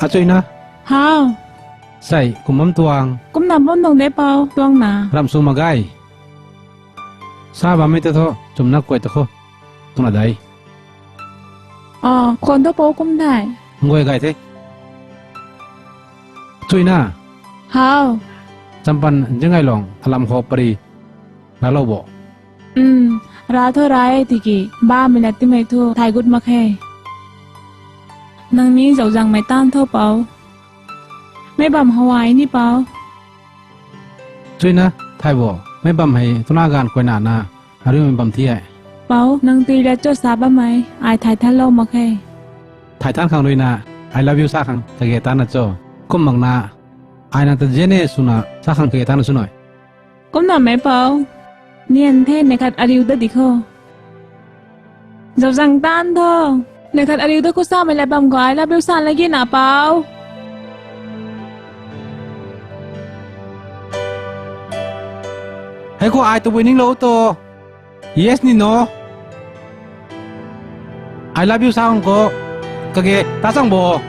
Achui na. Hau. Sai, kum bam tuang. Kum na bam tuang de pau, tuang na. Ram su magai. Sa bam mi ta tho, chum na kuai ta kho. Kum na dai. Ah, khon tho pau kum dai. Ngoi gai the. Chui na. Hau. Champan jingai long, alam ho pari. Ra lo bo. Um, ra tho ra e tiki, ba mi na ti mei thu, thai gut mak he. Nang ni Zauzangmei taanv tho, Pou. Meic bam how ai ni, Pou. Chuina, thay bo, meic bam hei twna gaanv kuaina na, ariumei bam thi e. Pou, nang tui lat cho sa bammei, ai thay thanlou mak khe. Thay than khang ruina, I love you sa khang kage tanna cho. Kum makna, ai nang ta zianne swna sa khang kage tanna sw nui. Kumnamei Pou, nian the, neih khat ariu dat di kho. Zauzang taanv tho. Neih khat ariu dat khou samei lat bam khou I love you sa lagina, Pou. Hei khou ai tabui ninglou tu. Yes ni no. I love you sa khang khou kage ta chang bo.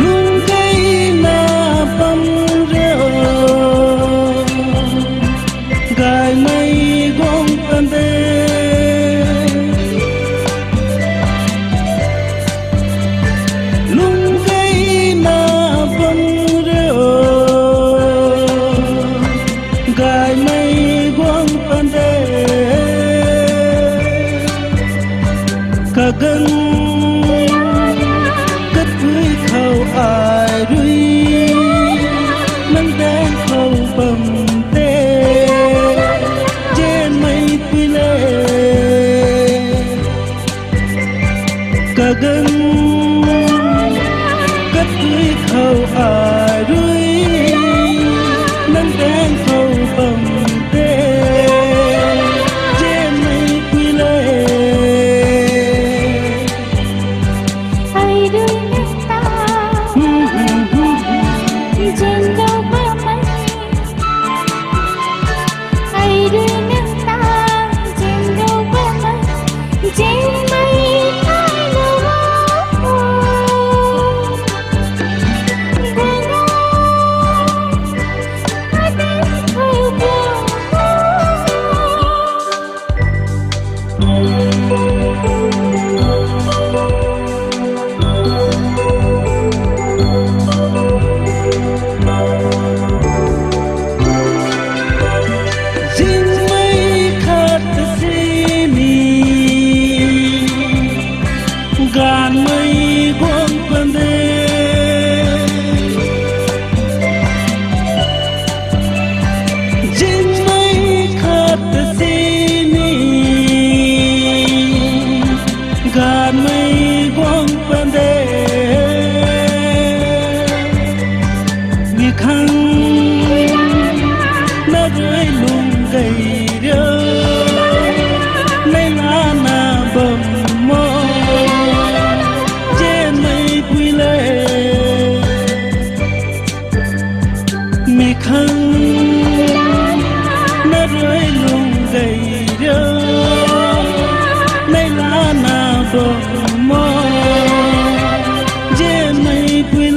Lungkeina bam re o, gaymei guang pan de. Lungkeina bam re o, gaymei guang pan de. Kaganv kathui khou ai rui, nang daeng khou bam te, zianmei pui le. Kaganv kathui khou ai rui, nang daeng khou bam te, zianmei pui le. Ai rui nang ta zianlou bammei, ai rui nang ta zianlou bammei, zianmei thailou o. Zianmei khat ta sini, gaanvmei guang pan de. Zianmei khat ta sini, gaanvmei guang pan de. Mi khang na rui lung gay riu, nei lana bam mo, zianmei pui le. Mi khang na rui lung gay riu, nei lana bam mo, zianmei pui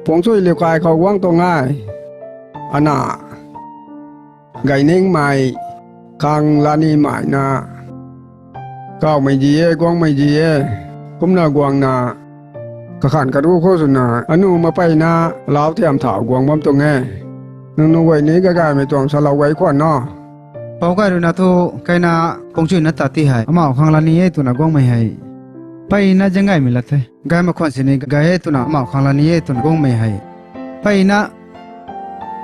Pungchui liu kai khou guang tuang e. Ana, gay ningmei, khang lani mei na, kawmei di e, guangmei di e, kumna guangna, kakhan karu khou swna, anu mapeyna, lau tiam thau guang bam tuang e. Nangniw guay ni kagaymei tuang salou guay khwan na. Pou kai rui na thu, kaina Pungchui na ta ti hei, amau khang lani e twna guangmei hei. Peyna zaeng gaymei lat the. Gay mak khwan sini gay e twna amau khang lani e twna guangmei hei. Peyna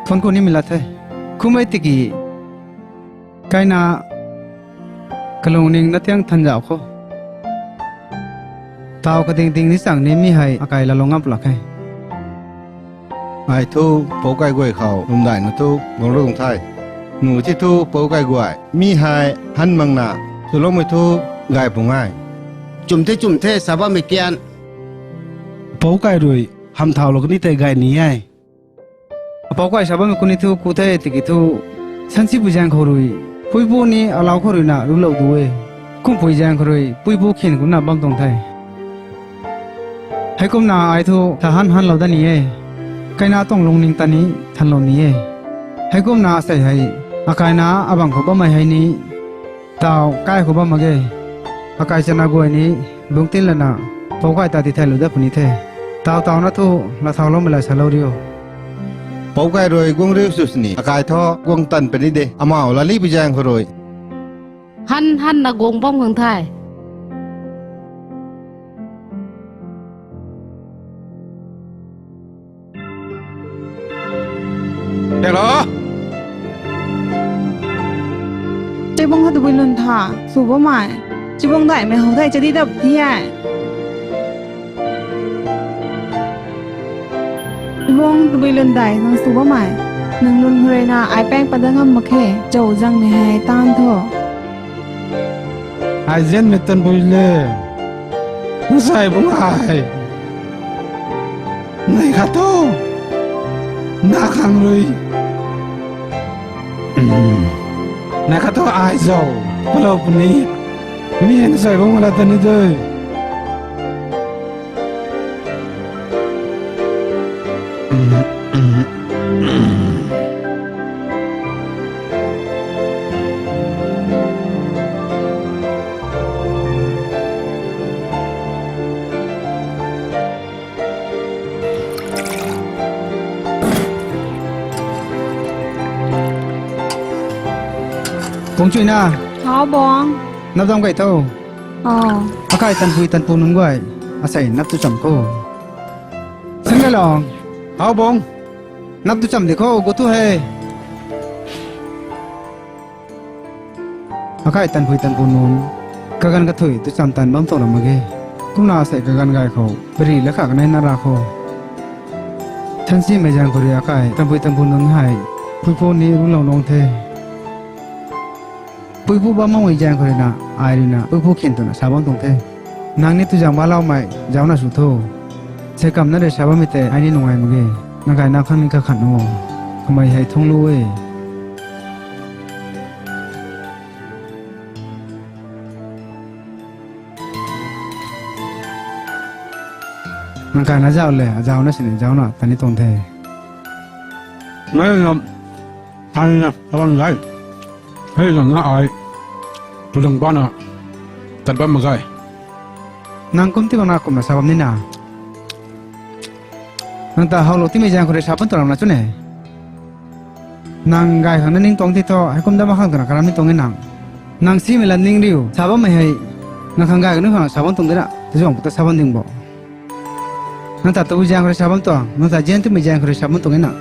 phone khou nimei lat the. Kummei tiki, kaina kalungning na tiang thanzauh khou, tau kading ding ni chang ni mi hei akai lalou ngam pw lak khe. Ai thu, pou kai guay khou lwmdaihna thu guang rui guang the. Nu ti thu pou kai guay mi hei han makna swloumei thu gay pung e. Chum the, chum the, sa bammei kian. Pou kai rui ham thaulou kani tei gay ni e. Apou kai sa bammei kuni thu ku the tiki thu, sansipui zaeng khou rui, puipu ni alau khou rui na rulou du e. Kumpui zaeng khou rui puipu khin kumna bam tuang the. Heikumna ai thu tha han hanlou dat ni e. Kaina tuang lungning ta ni thanlou ni e. Heikumna asei hei, akaina abang khou bammei hei ni, tau kai khou bam mak ge. Akai chana guay ni, lungctin lana, pou kai ta tithaylou dat puni the. Tau tauna thu, lathauloumei la salou riu. Pou kai rui guang riu sw sini, akai thu guang tan puni de, amau lalipui zaeng khou rui. Han hanna guang bam khang the. Hello. Chibung kha tabui lun tha, sw bammei. Chibung daihmei how thei chadi dap ti e. Chibung tabui lun daih nang sw bammei. Nang lun khou rui na ai paeng pat dat ngam mak khe, chau zangmei hei tan tho. Ai zianmei tanpui le. Nsei bung ai. Nei khat thu. Na khang rui. Na khat thu ai zau. Palou puni. Mi nsei bung la tani de. Pungchui na. Hau bong. Nap dam kai tho. Oh. Akai tanpui tanpu nunc guay. Asei nap tu cham kho. Sen kai long. Hau bong. Nap tu cham di kho, gu tu he. Akai tanpui tanpu nunc, kaganv kathui tu cham tan bam tuang ra mak ge. Kumna asei kaganv gay khou, pari la kha kanei na ra kho. Thansimei zaeng khou rui akai tanpui tanpu nunc hei, puipu ni rulou nung the. Puipu bam makmei zaeng khou rui na, ai rui na, puipu khin twna sa bam tuang the. Nang ni tu zaeng baloumei, zauna sw tho. Sei kamna rui sa bammei tei, ai ni nungai mak ge. Nang kai nang khang ni kakhan o. Kamei hei thungc lu e. Nang kai na zau le, zauna sini, zauna, tani tuang the. Ngai na, tani na, tabang gai. Hei nang na ai. Tulang bana. Tat bam mak ge. Nang kum ti bang na kumna sa bam ni na. Nang ta howlou timei zaeng khou rui sa bam tuang ram na chu ne. Nang gay khang na ning tuang ti tho, hei kum dam mak khang twna karam ni tuang e nang. Nang simei lam ning riu, sa bammei hei. Nang khang gay khang nu khang sa bam tuang de na, tu zuang pu ta sa bam ding bo. Nang ta tabui zaeng khou rui sa bam tuang, nang ta zian timei zaeng khou rui sa bam tuang e na.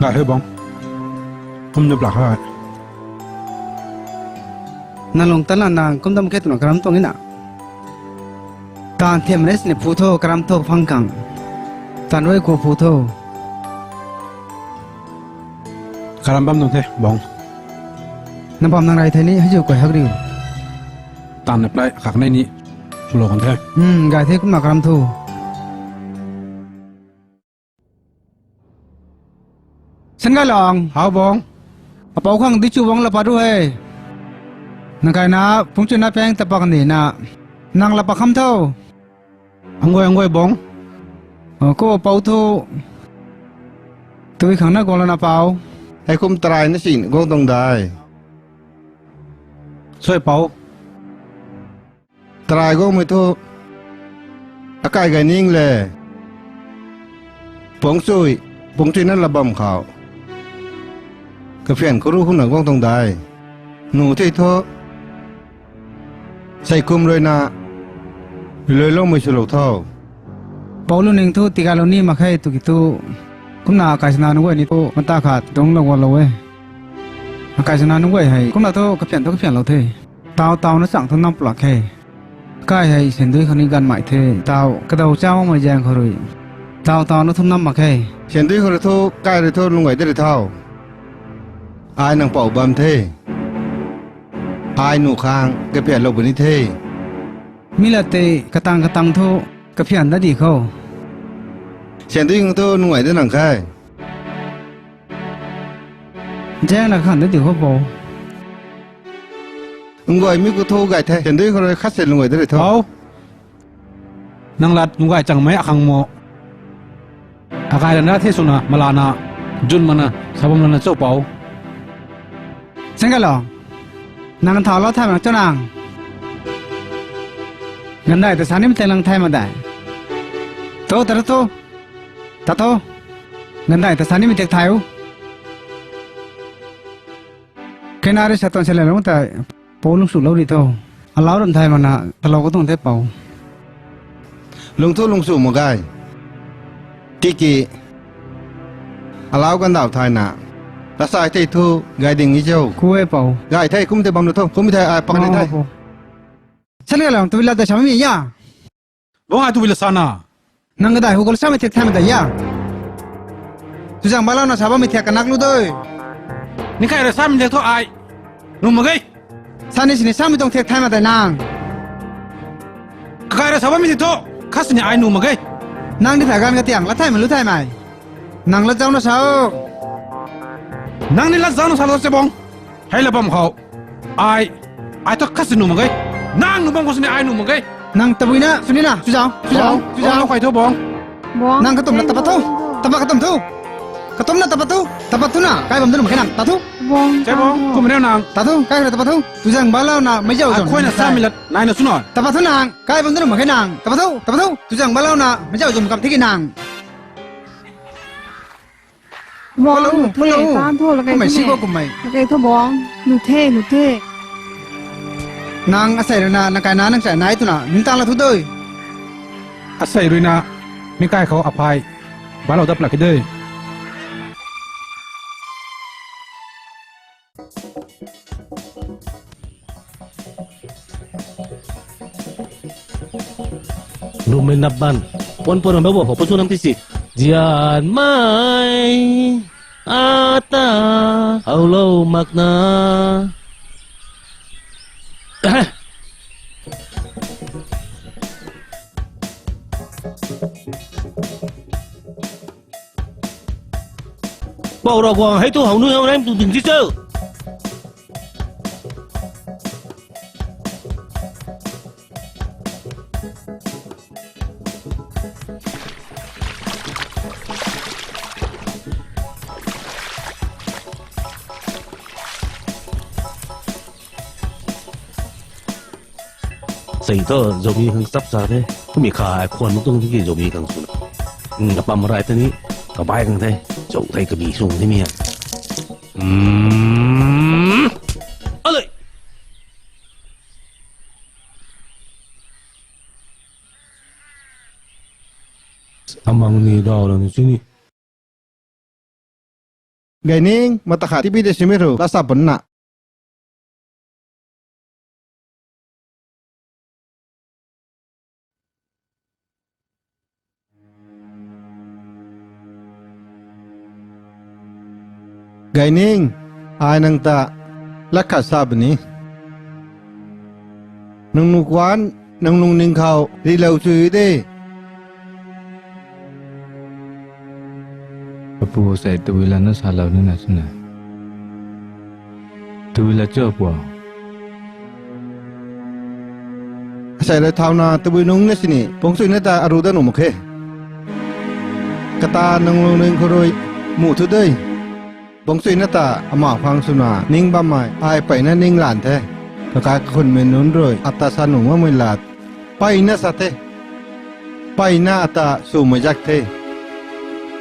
Gay hei bang. Kum nup lak hei. Nang lung tan la nang kum dam khe twna karam tuang e na. Taanv thiam rei sini phu tho, karam tho phang khang. Taanv rui khou phu tho. Karam bam tuang the, bang. Nang bam nang rey thei ni, hei ziu kai hak riu. Taanv nap lai, khak nei ni, pulou kan the. Hmm, gay the kumna karam tho. Sen gay lang. Hau bang. Apou khang di chu bang la pat ru he. Nang kaina pungchuna peng tapak ni na. Nang la pa kham tho. Angoi, angoi bong. Ko pou thu. Tui khang na guang lana pou. Hei kum tarai na sin guang tuang dai. Soi pou. Tarai guangmei thu. Akai gay ning le. Pungchui, pungchui na la bam khou. Kaphian khuru khuna guang tuang dai. Nu thei thu. Sei kum rui na, lui loumei swlou tho. Pou lu ning thu tiga lou ni mak khe tu ki tu. Kumna akai sana nunc guay ni thu mata khat dungc lou gualou e. Akai sana nunc guay hei kumna thu kaphian thu kaphian lou the. Tau tau na chang thu nam pulak khe. Kai hei sendui khou ni ganmei the. Tau kadau cha makmei zaeng khou rui. Tau tau na thu nam mak khe. Sendui khou rui thu kai rui thu lung guay de rui tho. Ai nang pou bam the. Ai nu khang kaphian lou puni the. Mi la tei katang katang thu kaphian da di khou. Sendui khang thu nungai da nang khe. Zaeng na khang da di khou pou. Nungai mi khou thu gay the. Sendui khou rui khat se nungai da rui tho. Pou. Nang lat nungai changmei akhang mo. Akai lana the swna malana. Jun mana sabam lana cho pou. Sangalo. Nang thaulou thay mak cho nang. Gandai ta sa nimei tei lang thay mak dai. Tho, ta thu. Ta thu. Gandai ta sa nimei tei thay u. Kena rui sa tuan se le lung ta pou lungsuhlou ri tho. Alau ram thay mana, thalou khou tuang the pou. Lung thu lungsu mak ge. Tiki. Alau gandau thayna. Lasai tei thu gay ding ni cho. Ku e pou. Gay the kum tei bam lu tho. Kum tei ai pak ni the. Sangalo, tu la ta samei ya. Bong ai tu la sana. Nang kadai hu kal samei thek thay mak dai ya. Tuzang balau na sa bammei thek kanak lu doi. Ni kai ra samei thek thu ai. Nu mak ge. Sani sini samei tuang thek thay mak dai nang. Kakai ra sa bammei thek thu. Kha sini ai nu mak ge. Nang ni thay ganv katiang la thay ma lu thay mai. Nang la zauc na sa o. Nang ni la zauc na sa lo se bong. Hei la bam khou. Ai. Ai thu khat si nu mak ge. Nang nu bam khou sini ai nu mak ge. Nang tabui na, suni na, chuzau, chuzau, chuzau. Bong, kai thu bong. Nang katumna tapat thu. Tapat katum thu. Katumna tapat thu. Tapat thu na, kai bam dun mak khe nang, ta thu. Bong, kum reu nang. Ta thu, kai ra tapat thu. Tuzang balau na, meic zauc zauc. Khoi na sa mi lat, nai na suna. Tapat thu nang, kai bam dun mak khe nang. Tapat thu, tapat thu. Tuzang balau na, meic zauc zauc kam thiki nang. Bong, hello, nu the, hello. Tan tho la kai. Kumei si ko kumei. La kai tho bong. Nu the, nu the. Nang asei rui na, nang kai na, nang chai nai twna, ning tang la thu doi. Asei rui na, mi kai khou aphai. Balau dap la ki doi. Rumei nap ban. Puan puan ramei bo, ho, puan chu nam ti si. Zian mai. Ata. Haulou makna. Pou Ravguangc hei tu how nui how rem tu ding ti cho. Sei thu, Zomi khang chap cha the. Kumei kha, khwan mak tuang tiki Zomi khang swna. Hmm, kapam rai ta ni, kabai khang the. Zou thei kabi sung the mi ha. Hmm. Alei. Amang ni dau la ni sini. Gaining, mata khat tibi de simi ru, la sa pun na. Gaining, ai nang ta, lat khat sa puni. Nang nu kuan, nang lungning khou, rilou chui de. Apu sei tabui lana salou nina swna. Tabui la cho pua? Asei rui thauna tabui nungc na sini Pungchuina ta aru dat nuh mak khe. Kata nang lungning khou rui muh thu de. Pungchuina ta ama khang swna ning bammei ai mpeyna ning lan the. Kakai kakhunmei nunc rui ata sa nuh makmei lat, mpeyna sa the. Mpeyna ata swmei zak the.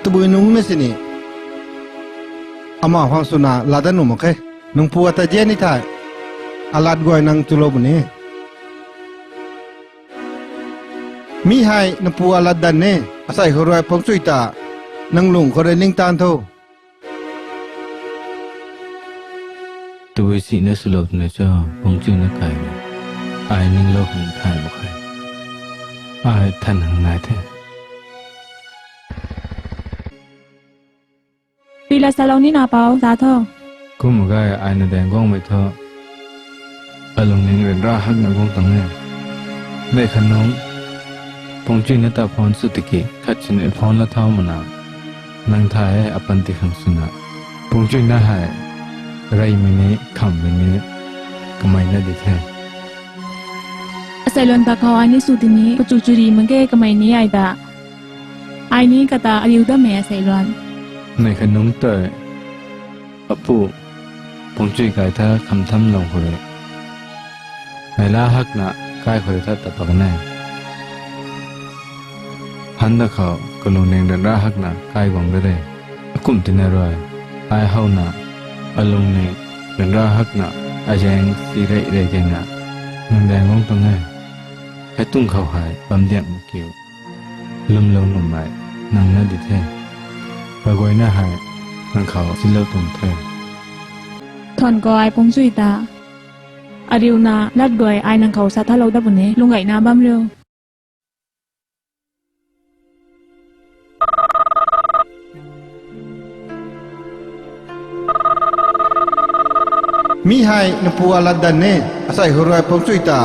Tabui nungc na sini ama khang swna lat dat nuh mak khe. Nang pu ata zian ni thei, alat guay nang chulou puni. Mi hei nang pu alat dan e. Asei khou rui Pungchui ta nang lung khou rui ningtaan tho. Tabui sina swlou twna cho, Pungchuina kai na. Ai ninglou khang thay mak khe. Ai than hang nai the. Pila salou nina pou ta tho. Kum gay ai na daeng guangmei thu, alungning ryanra hakna guang tuang e. Mei khat nungc, Pungchuina ta phone sw tiki khat sini phone la thau mana. Nang thay e apanti khang swna. Pungchuina hei reymei ni khammei ni kamei na di the. Asei luan ta khou ai ni sw tini kachu churi mak ge kamei ni ai ta. Ai ni kata ariu dammei asei luan. Mei khat nungc tei apu Pungchui kai tha kham tham lung khou rui, neihla hakna kai khou rui tha ta pak ne. Handa khou kalungning ryanra hakna kai guang da de. Akum tina rui, ai howna, alungning ryanra hakna, azaeng si rey rey keyna, nang daeng guang tuang e. Hei tuang khou hei bam diak mak kiu. Lwmlou nuhmei nang na di the. Kaguayna hei nang khou silou tuang the. Than khou ai Pungchui ta ariuna lat guay ai nang khou sa thalou dat puni, lung gayna bam riu. Mi hei nang pu alat dan e, asei khou rui Pungchui ta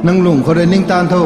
nang lung khou rui ningtaan tho.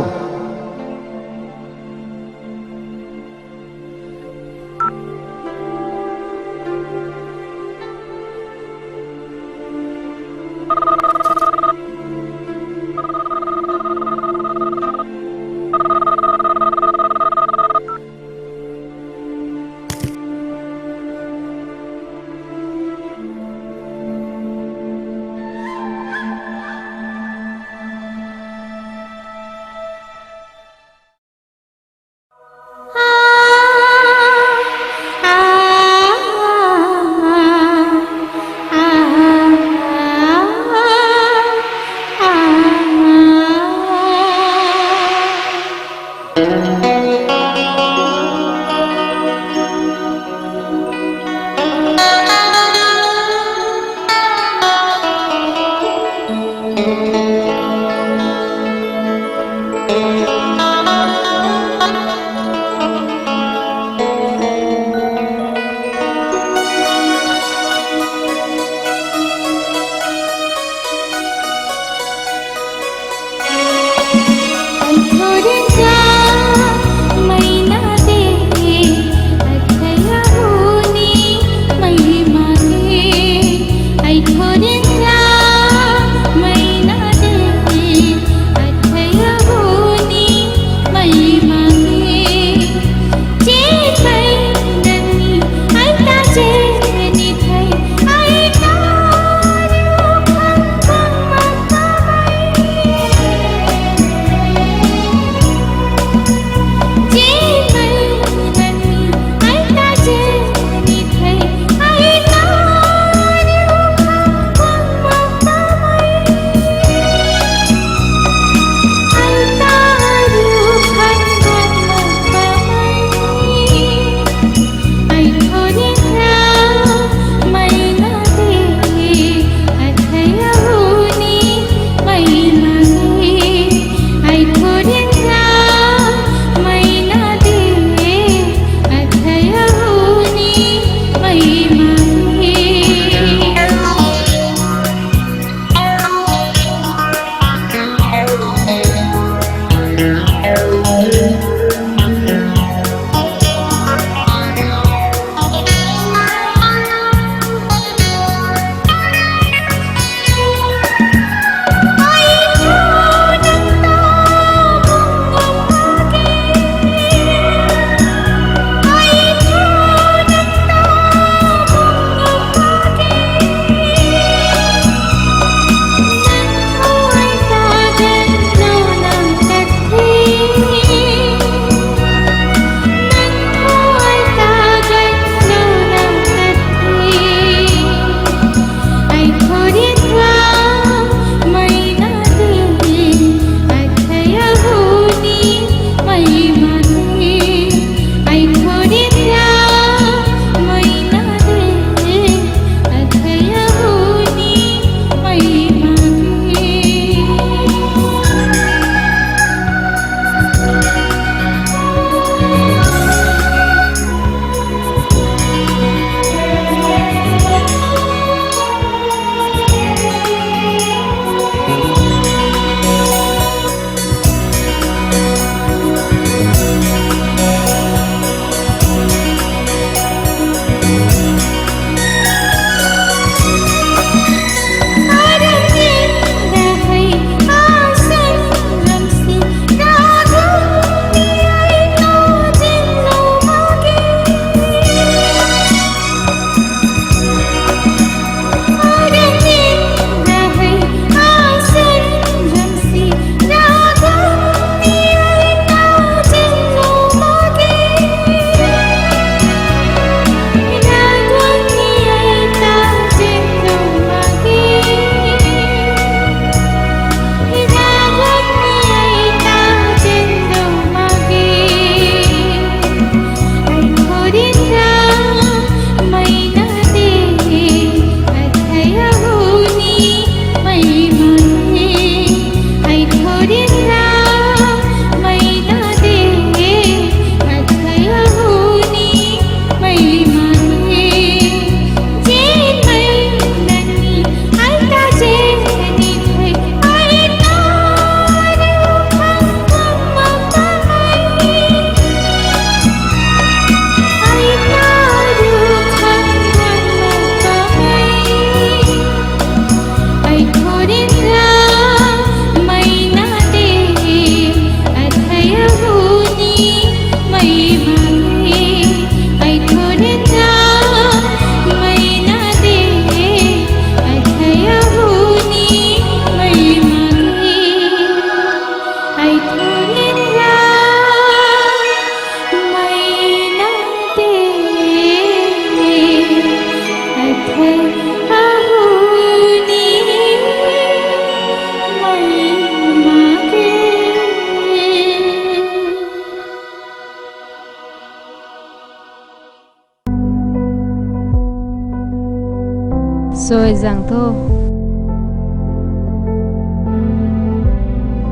Doi zang thu.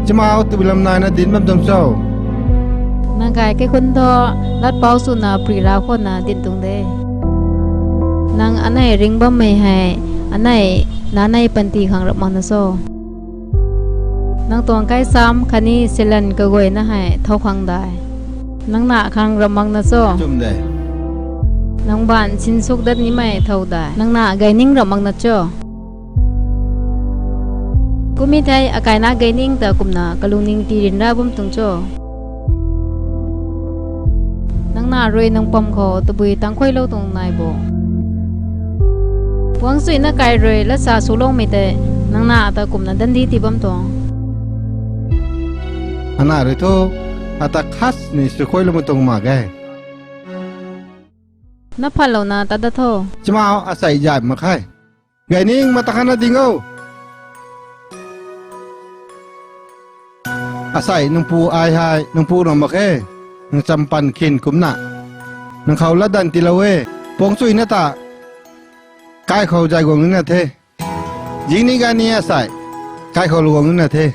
Chimau, tabui lam naina dinc bam tuang cho? Nang kai kaikhun thu, lat pou swna pri ra khou na dinc tuang de. Nang anei ringc bammei hei, anei nanei panty khang rap mak na cho? Nang tuang kai sam khatni silan kaguayna hei thow khang dai. Nang na khang rap mak na cho? Chum de. Nang baanv sinsuk dat nimei thow dai. Nang na gayning rap mak na cho? Kum e thei, akaina gayning ta kumna kalungning tii ryanra bam tuang cho? Nang na rui nang pam khou tabui tangc khuailou tuang nai bo? Guangc chuina kai rui latsa swloumei tei, nang na ta kumna dandi tii bam tuang. Ana rui thu, ata khas ni sw khuailoumei tuang mak ge. Na phatlouna tat dat tho. Chimau, asei zay mak khe. Gayning mata khana ding o. Asei nang pu ai hei, nang pu na mak khe. Nang champan khin kumna. Nang khou latdanv tiilou e. Puang chuina ta. Kai khou zay guang nina the. Zingni gani asei. Kai khou lu guang nina the.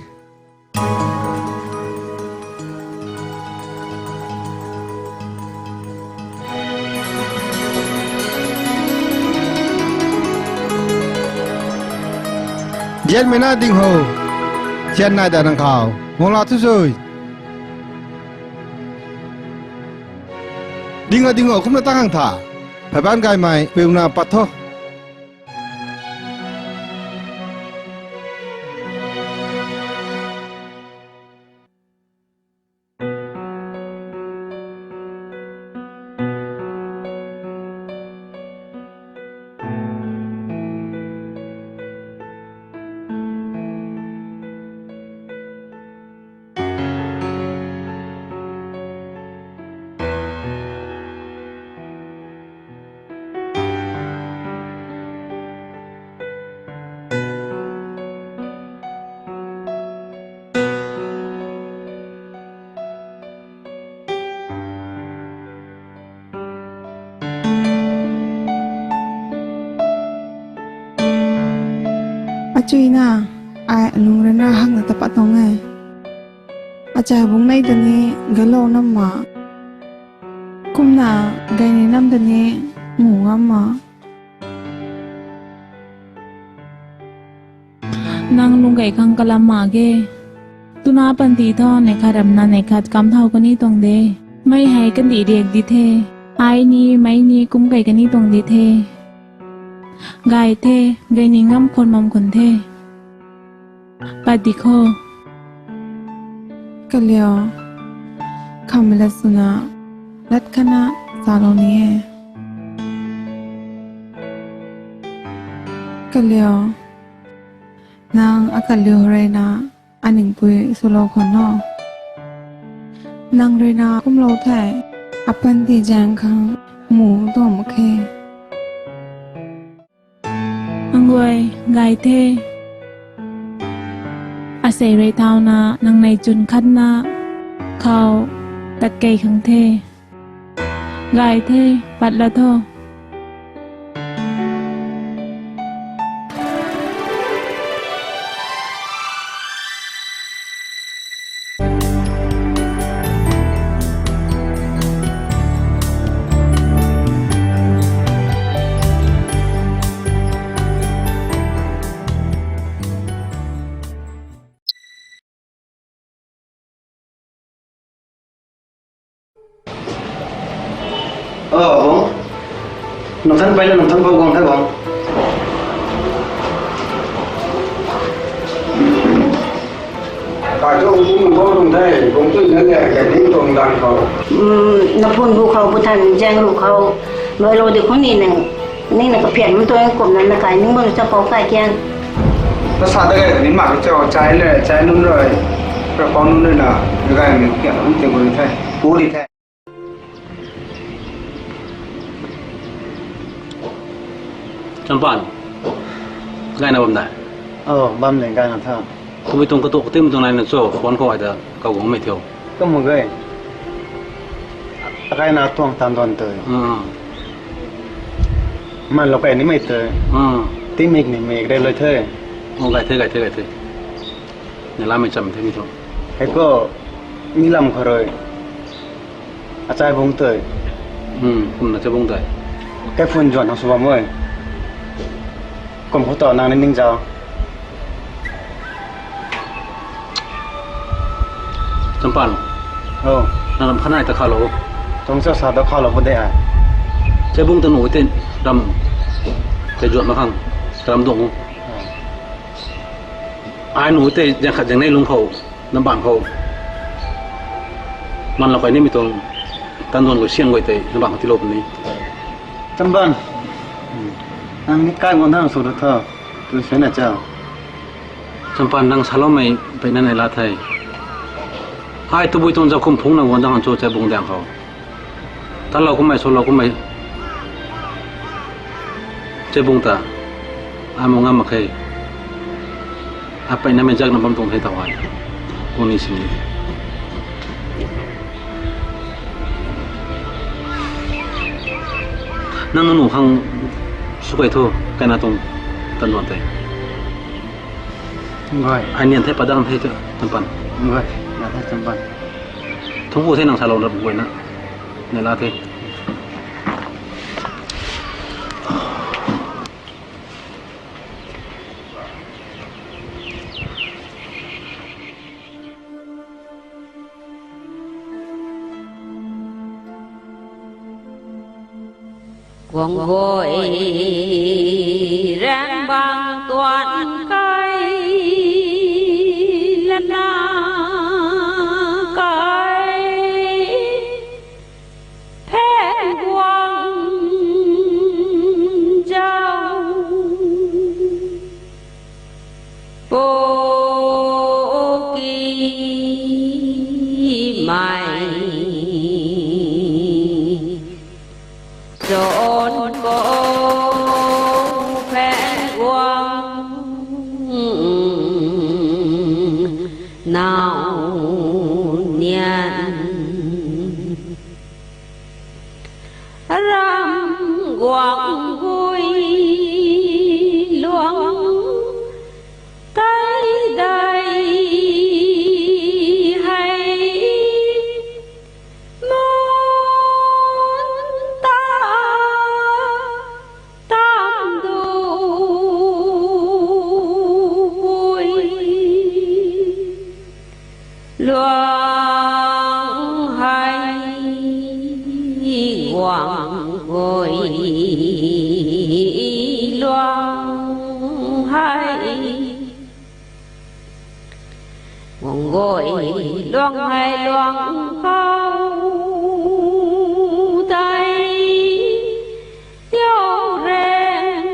Zianmei na ding ho. Sian nai da nang khou. Guang la thu sui. Ding a ding o, kumna tang hang tha. Phaiban gaymei, piuna pat tho. Achuina, ai alung rui na hangna tapat tuang e. Achai bung nei ta ni galou nam ma. Kumna gayni nam ta ni mu ngam ma. Nang lung gay khang kalam mak ge. Tuna panty thu neih khat ramna neih khat kam thau kani tuang de. Mei hei kandih riak di the. Ai ni, mei ni kum kei kani tuang di the. Gay the, gay ni ngam khwan mam khwan the. Pat di kho. Kaliu, khamei lat swna, lat khatna salou ni e. Kaliu, nang akaliu rui na, aningpui swlou khwan no. Nang rui na kumlou the, apanty zaeng khang mu tuang mak khe. Angguay, gay the. Asei rui thauna nang nei chwn khatna khou tat kei khang the. Gay the, pat la tho. Oh, bung. Nang than pai na, nang than pau guang the, bung. Kai tu bung bung tuang the, bung tu na le, kai ding tuang dan khou. Hmm, na phun bu khou, bu than zaeng ru khou. Noi lo di khou ni na, ni na kaphian mu tuang kumna na kai ning bam cha pau kai kian. Ta sa ta kai ni mak cho, chai le, chai nun rui. Ra pau nun rui na, kai ni kaphian mu tuang the. Pu di the. Champan, gayna bam dai? Oh, bam le, gayna tha. Tabui tuang katuk katim tuang nai na cho, phone khou ai ta, kaguangmei thiu. Kamu gay. Akai na tuang tan don tei. Hmm. Man lo kai nimei tei. Hmm. Timik ni mik rei loi the. O, gay the, gay the, gay the. Ni lamei cham the mi thu. Hei khou, mi lam khou rui. Achai bung tei. Hmm, kumna chai bung tei. Kei phun zuan hang sw bam e. Kum khou ta nang ni ning zau. Champan. O. Nang ram khanai ta khalou. Tuang cha sa ta khalou pu de ai. Chai bung ta nu tei ram. Tei zuan mak khang. Ram duang. Ai nu tei zang khat zang nei lung khou. Nang bang khou. Man la kai ni mi tuang. Tan duan khou siang guay tei. Nang bang khou tilou puni. Champan. Nang ni kai ngon thang sw ru tho. Tu se na cha. Champan nang saloumei peyna nai la the. Ai tabui tuang zauc kum phungc nang guan dang cho chai bung dang khou. Talou kummei, swlou kummei. Chai bung ta. Ai mu ngam mak khe. Ai peyna mei zakna bam tuang the tau ai. Kuni sini. Nang nu khang sw kai thu, kaina tuang tan duan tei. Ngai. Ai nian the padang the tu, Champan. Ngai, na the Champan. Thungc pu the nang salou rap guayna. Nai la the. Guang guay rang bang tuan kai lana kai phen guang zau poki mai zon ko phen guang nau nian. Ram guang gui luang tei dei hei mun ta tam dui. Luang hei guang gui luang hei guang gui luang hei luang khou tei yo reng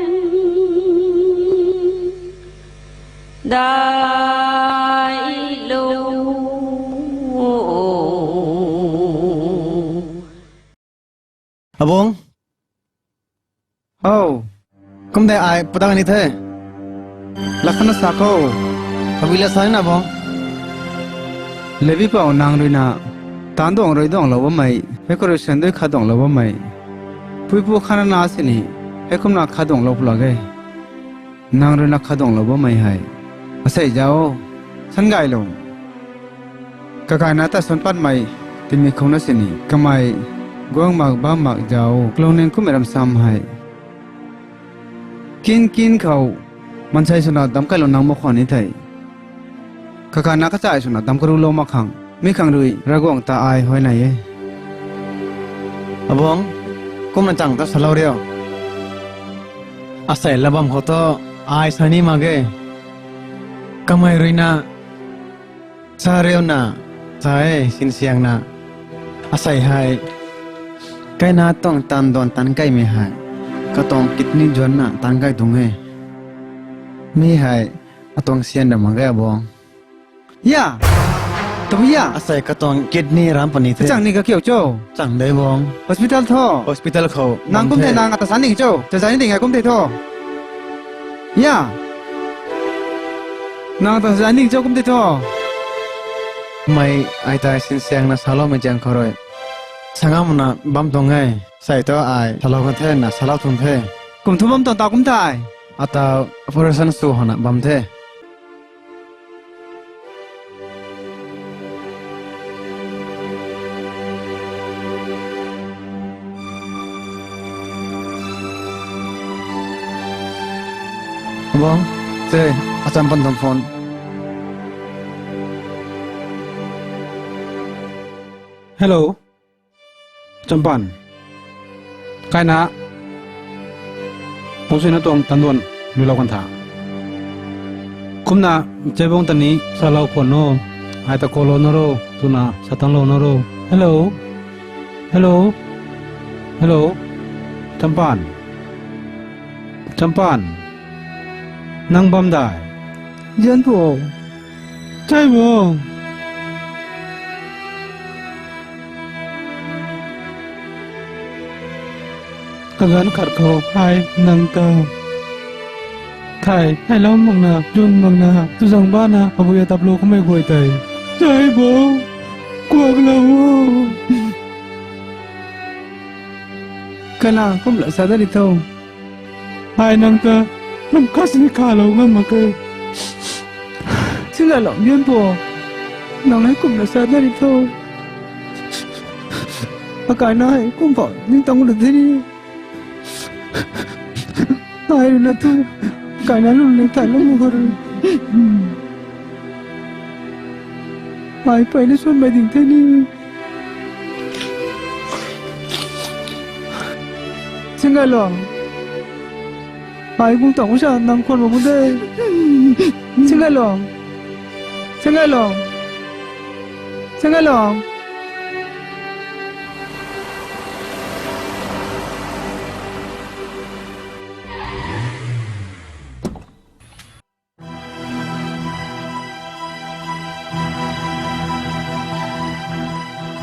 dai lu. Abung. Hou. Kum de ai padang ni the. Lakhan na sa khou. Abui la sa ni na bung. Levi pou nang rui na. Tan duang rui duang lou bammei. Hei khou rui syan dui khat duang lou bammei. Puipu khat na na sini. Hei kumna khat duang lou pula ge. Nang rui na khat duang lou bammei hei. Asei zau. Syan gay lou. Kakaina ta swan patmei, timi khou na sini, kamei, guang mak bam mak zau, kalung ning kummei ram sam hei. Kin kin khou, mansei swna dam kai lou nang mak khwan ni thei. Kakaina kachai swna dam karu lou mak khang, mi khang rui, Ravguangc ta ai huay nai e. Abung, kumna chang ta salou rio. Asei la bam khou tu, ai sa ni mak ge. Kamei rui na, sa riu na, sa e, sinsiang na. Asei hei, kaina tuang tan duan tan kaimei hei. Katuang kidney zuan na tan kai tuang e. Mi hei, atuang syan ra mak ge abung. Ya! Tabui ya! Asei katuang kidney ram puni the. Chang ni ka kiu cho? Chang de bung. Hospital tho? Hospital khou. Nang kum the nang ata sa ning cho? Chazai ni ding ai kum the tho? Ya! Nang ta zai ning cho kum tei tho. Mei ai tai sinsiang na saloumei ziang khou rui. Sangam na bam tuang e. Sai tu ai salou kan the na salou tuang the. Kum thu bam tuang ta kum thei. ata operation sw hana bam the. Bang, te, Achampan tuang phone. Hello. Champan. Kaina. Pungsuina tuang tandon luilou kan tha. Kumna, Chaibung tani salou khwan no. Ai ta kolou na ro, tuna satang lou na ro. Hello. Hello. Hello. Champan. Champan. Nang bam dai. Zian pu. Chaibung. Kaganv khat khou ai nang ta thay, thaylou makna, zun makna, tuzang bana, abui atap lou kamei guay tei. Chaibung, kuaklou o. Kana kumla sa da ri tho. Ai nang ta, nang kasi ni khalou ngam mak e. Singailong, Bianpu. Nang hei kumna sa na ri tho. Akaina hei kum phou ningtang lu the ni. Ai rui na thu, kaina lu ni thaylou mak khou rui. Ai peyna suanmei ding the ni. Singailong. Ai gung tang sa nang khwan mak de. Singailong. Singailong. Singailong.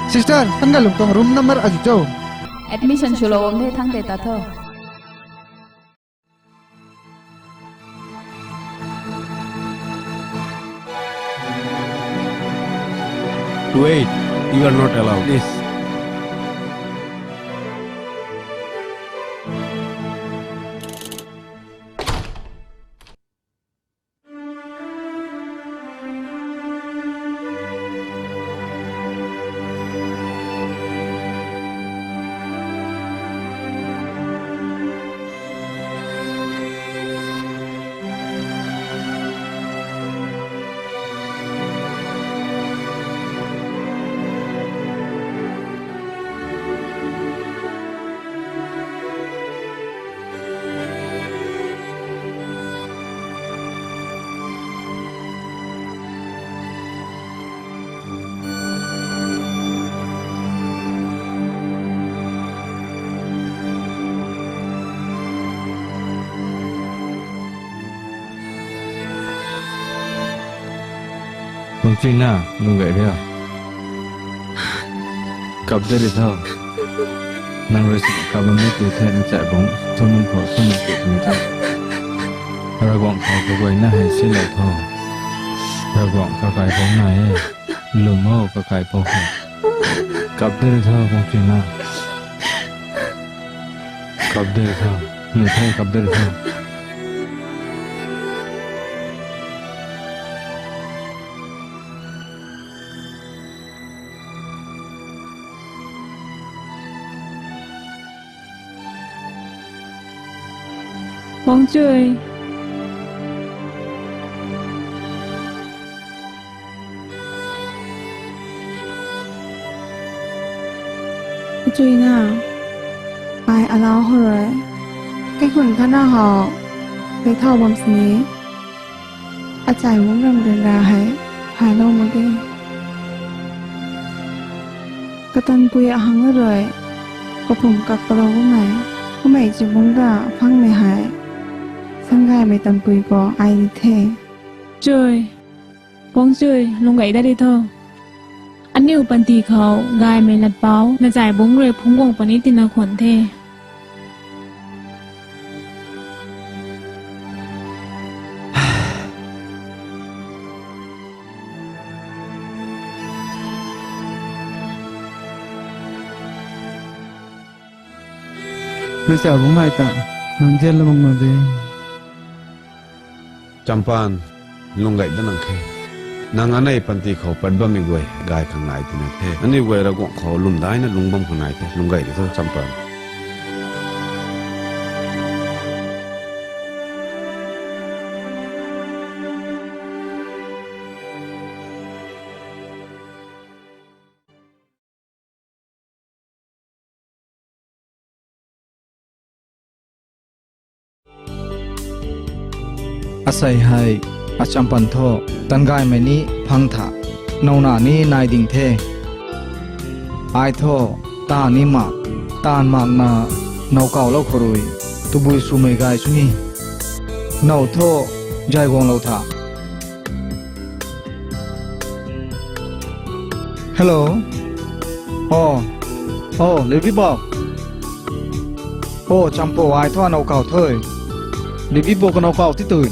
Sister, Singailong tuang room number azu cho? Admission swlou bam the, thang tei ta tho. Wait, you are not allowed. Please. Bangchuina, lung gay ria. Kap de ri tho. Nang rui si kap bam ni tu the, nang chai bang, thun nang khou, thun nang khou, thun nang khou. Ravguangc khou kaguayna hei silou tho. Ravguangc kakai pou nai e. Lwm o, kakai pou hei. Kap de ri tho, Bangchuina. Kap de ri tho. Ni the, kap de ri tho. Bangchui. Bangchuina, ai alau hou rui. Kaikhun khatna hou, kai thau bam sini. Achai mung ram ryanra hei, thaylou mak ge. Katanpui ahang rui, kapum kak palou bammei, kamei chibungc ra phangmei hei, Sangaymei tanpui khou ai ni the. Chui, Bangchui, lung gay dat ri tho. Aniu panty khou gaymei latpau, nachai bungc rui phungc guang puni tina khwan the. Nachai bungc hei ta, nang zianlou mak na de. Champan, lung gay da nang khe. Nang anei panty khou pat bammei guay gay khang nai tina the. Aniu guay Ravguangc khou lwmdaina lung bam khang nai the. Lung gay di tho, Champan. Asei hei, a Champan thu, taanv gaymei ni phang tha, nowna ni nai ding the. Ai thu, taanv ni mak, taanv makna, now kawlou khou rui, tabui swmei gay sw ni. Now thu, zay guanglou tha. Hello. O, o, Libibo. O, Champu, ai thu anow kaw the. Libibo kanow kaw ti tui.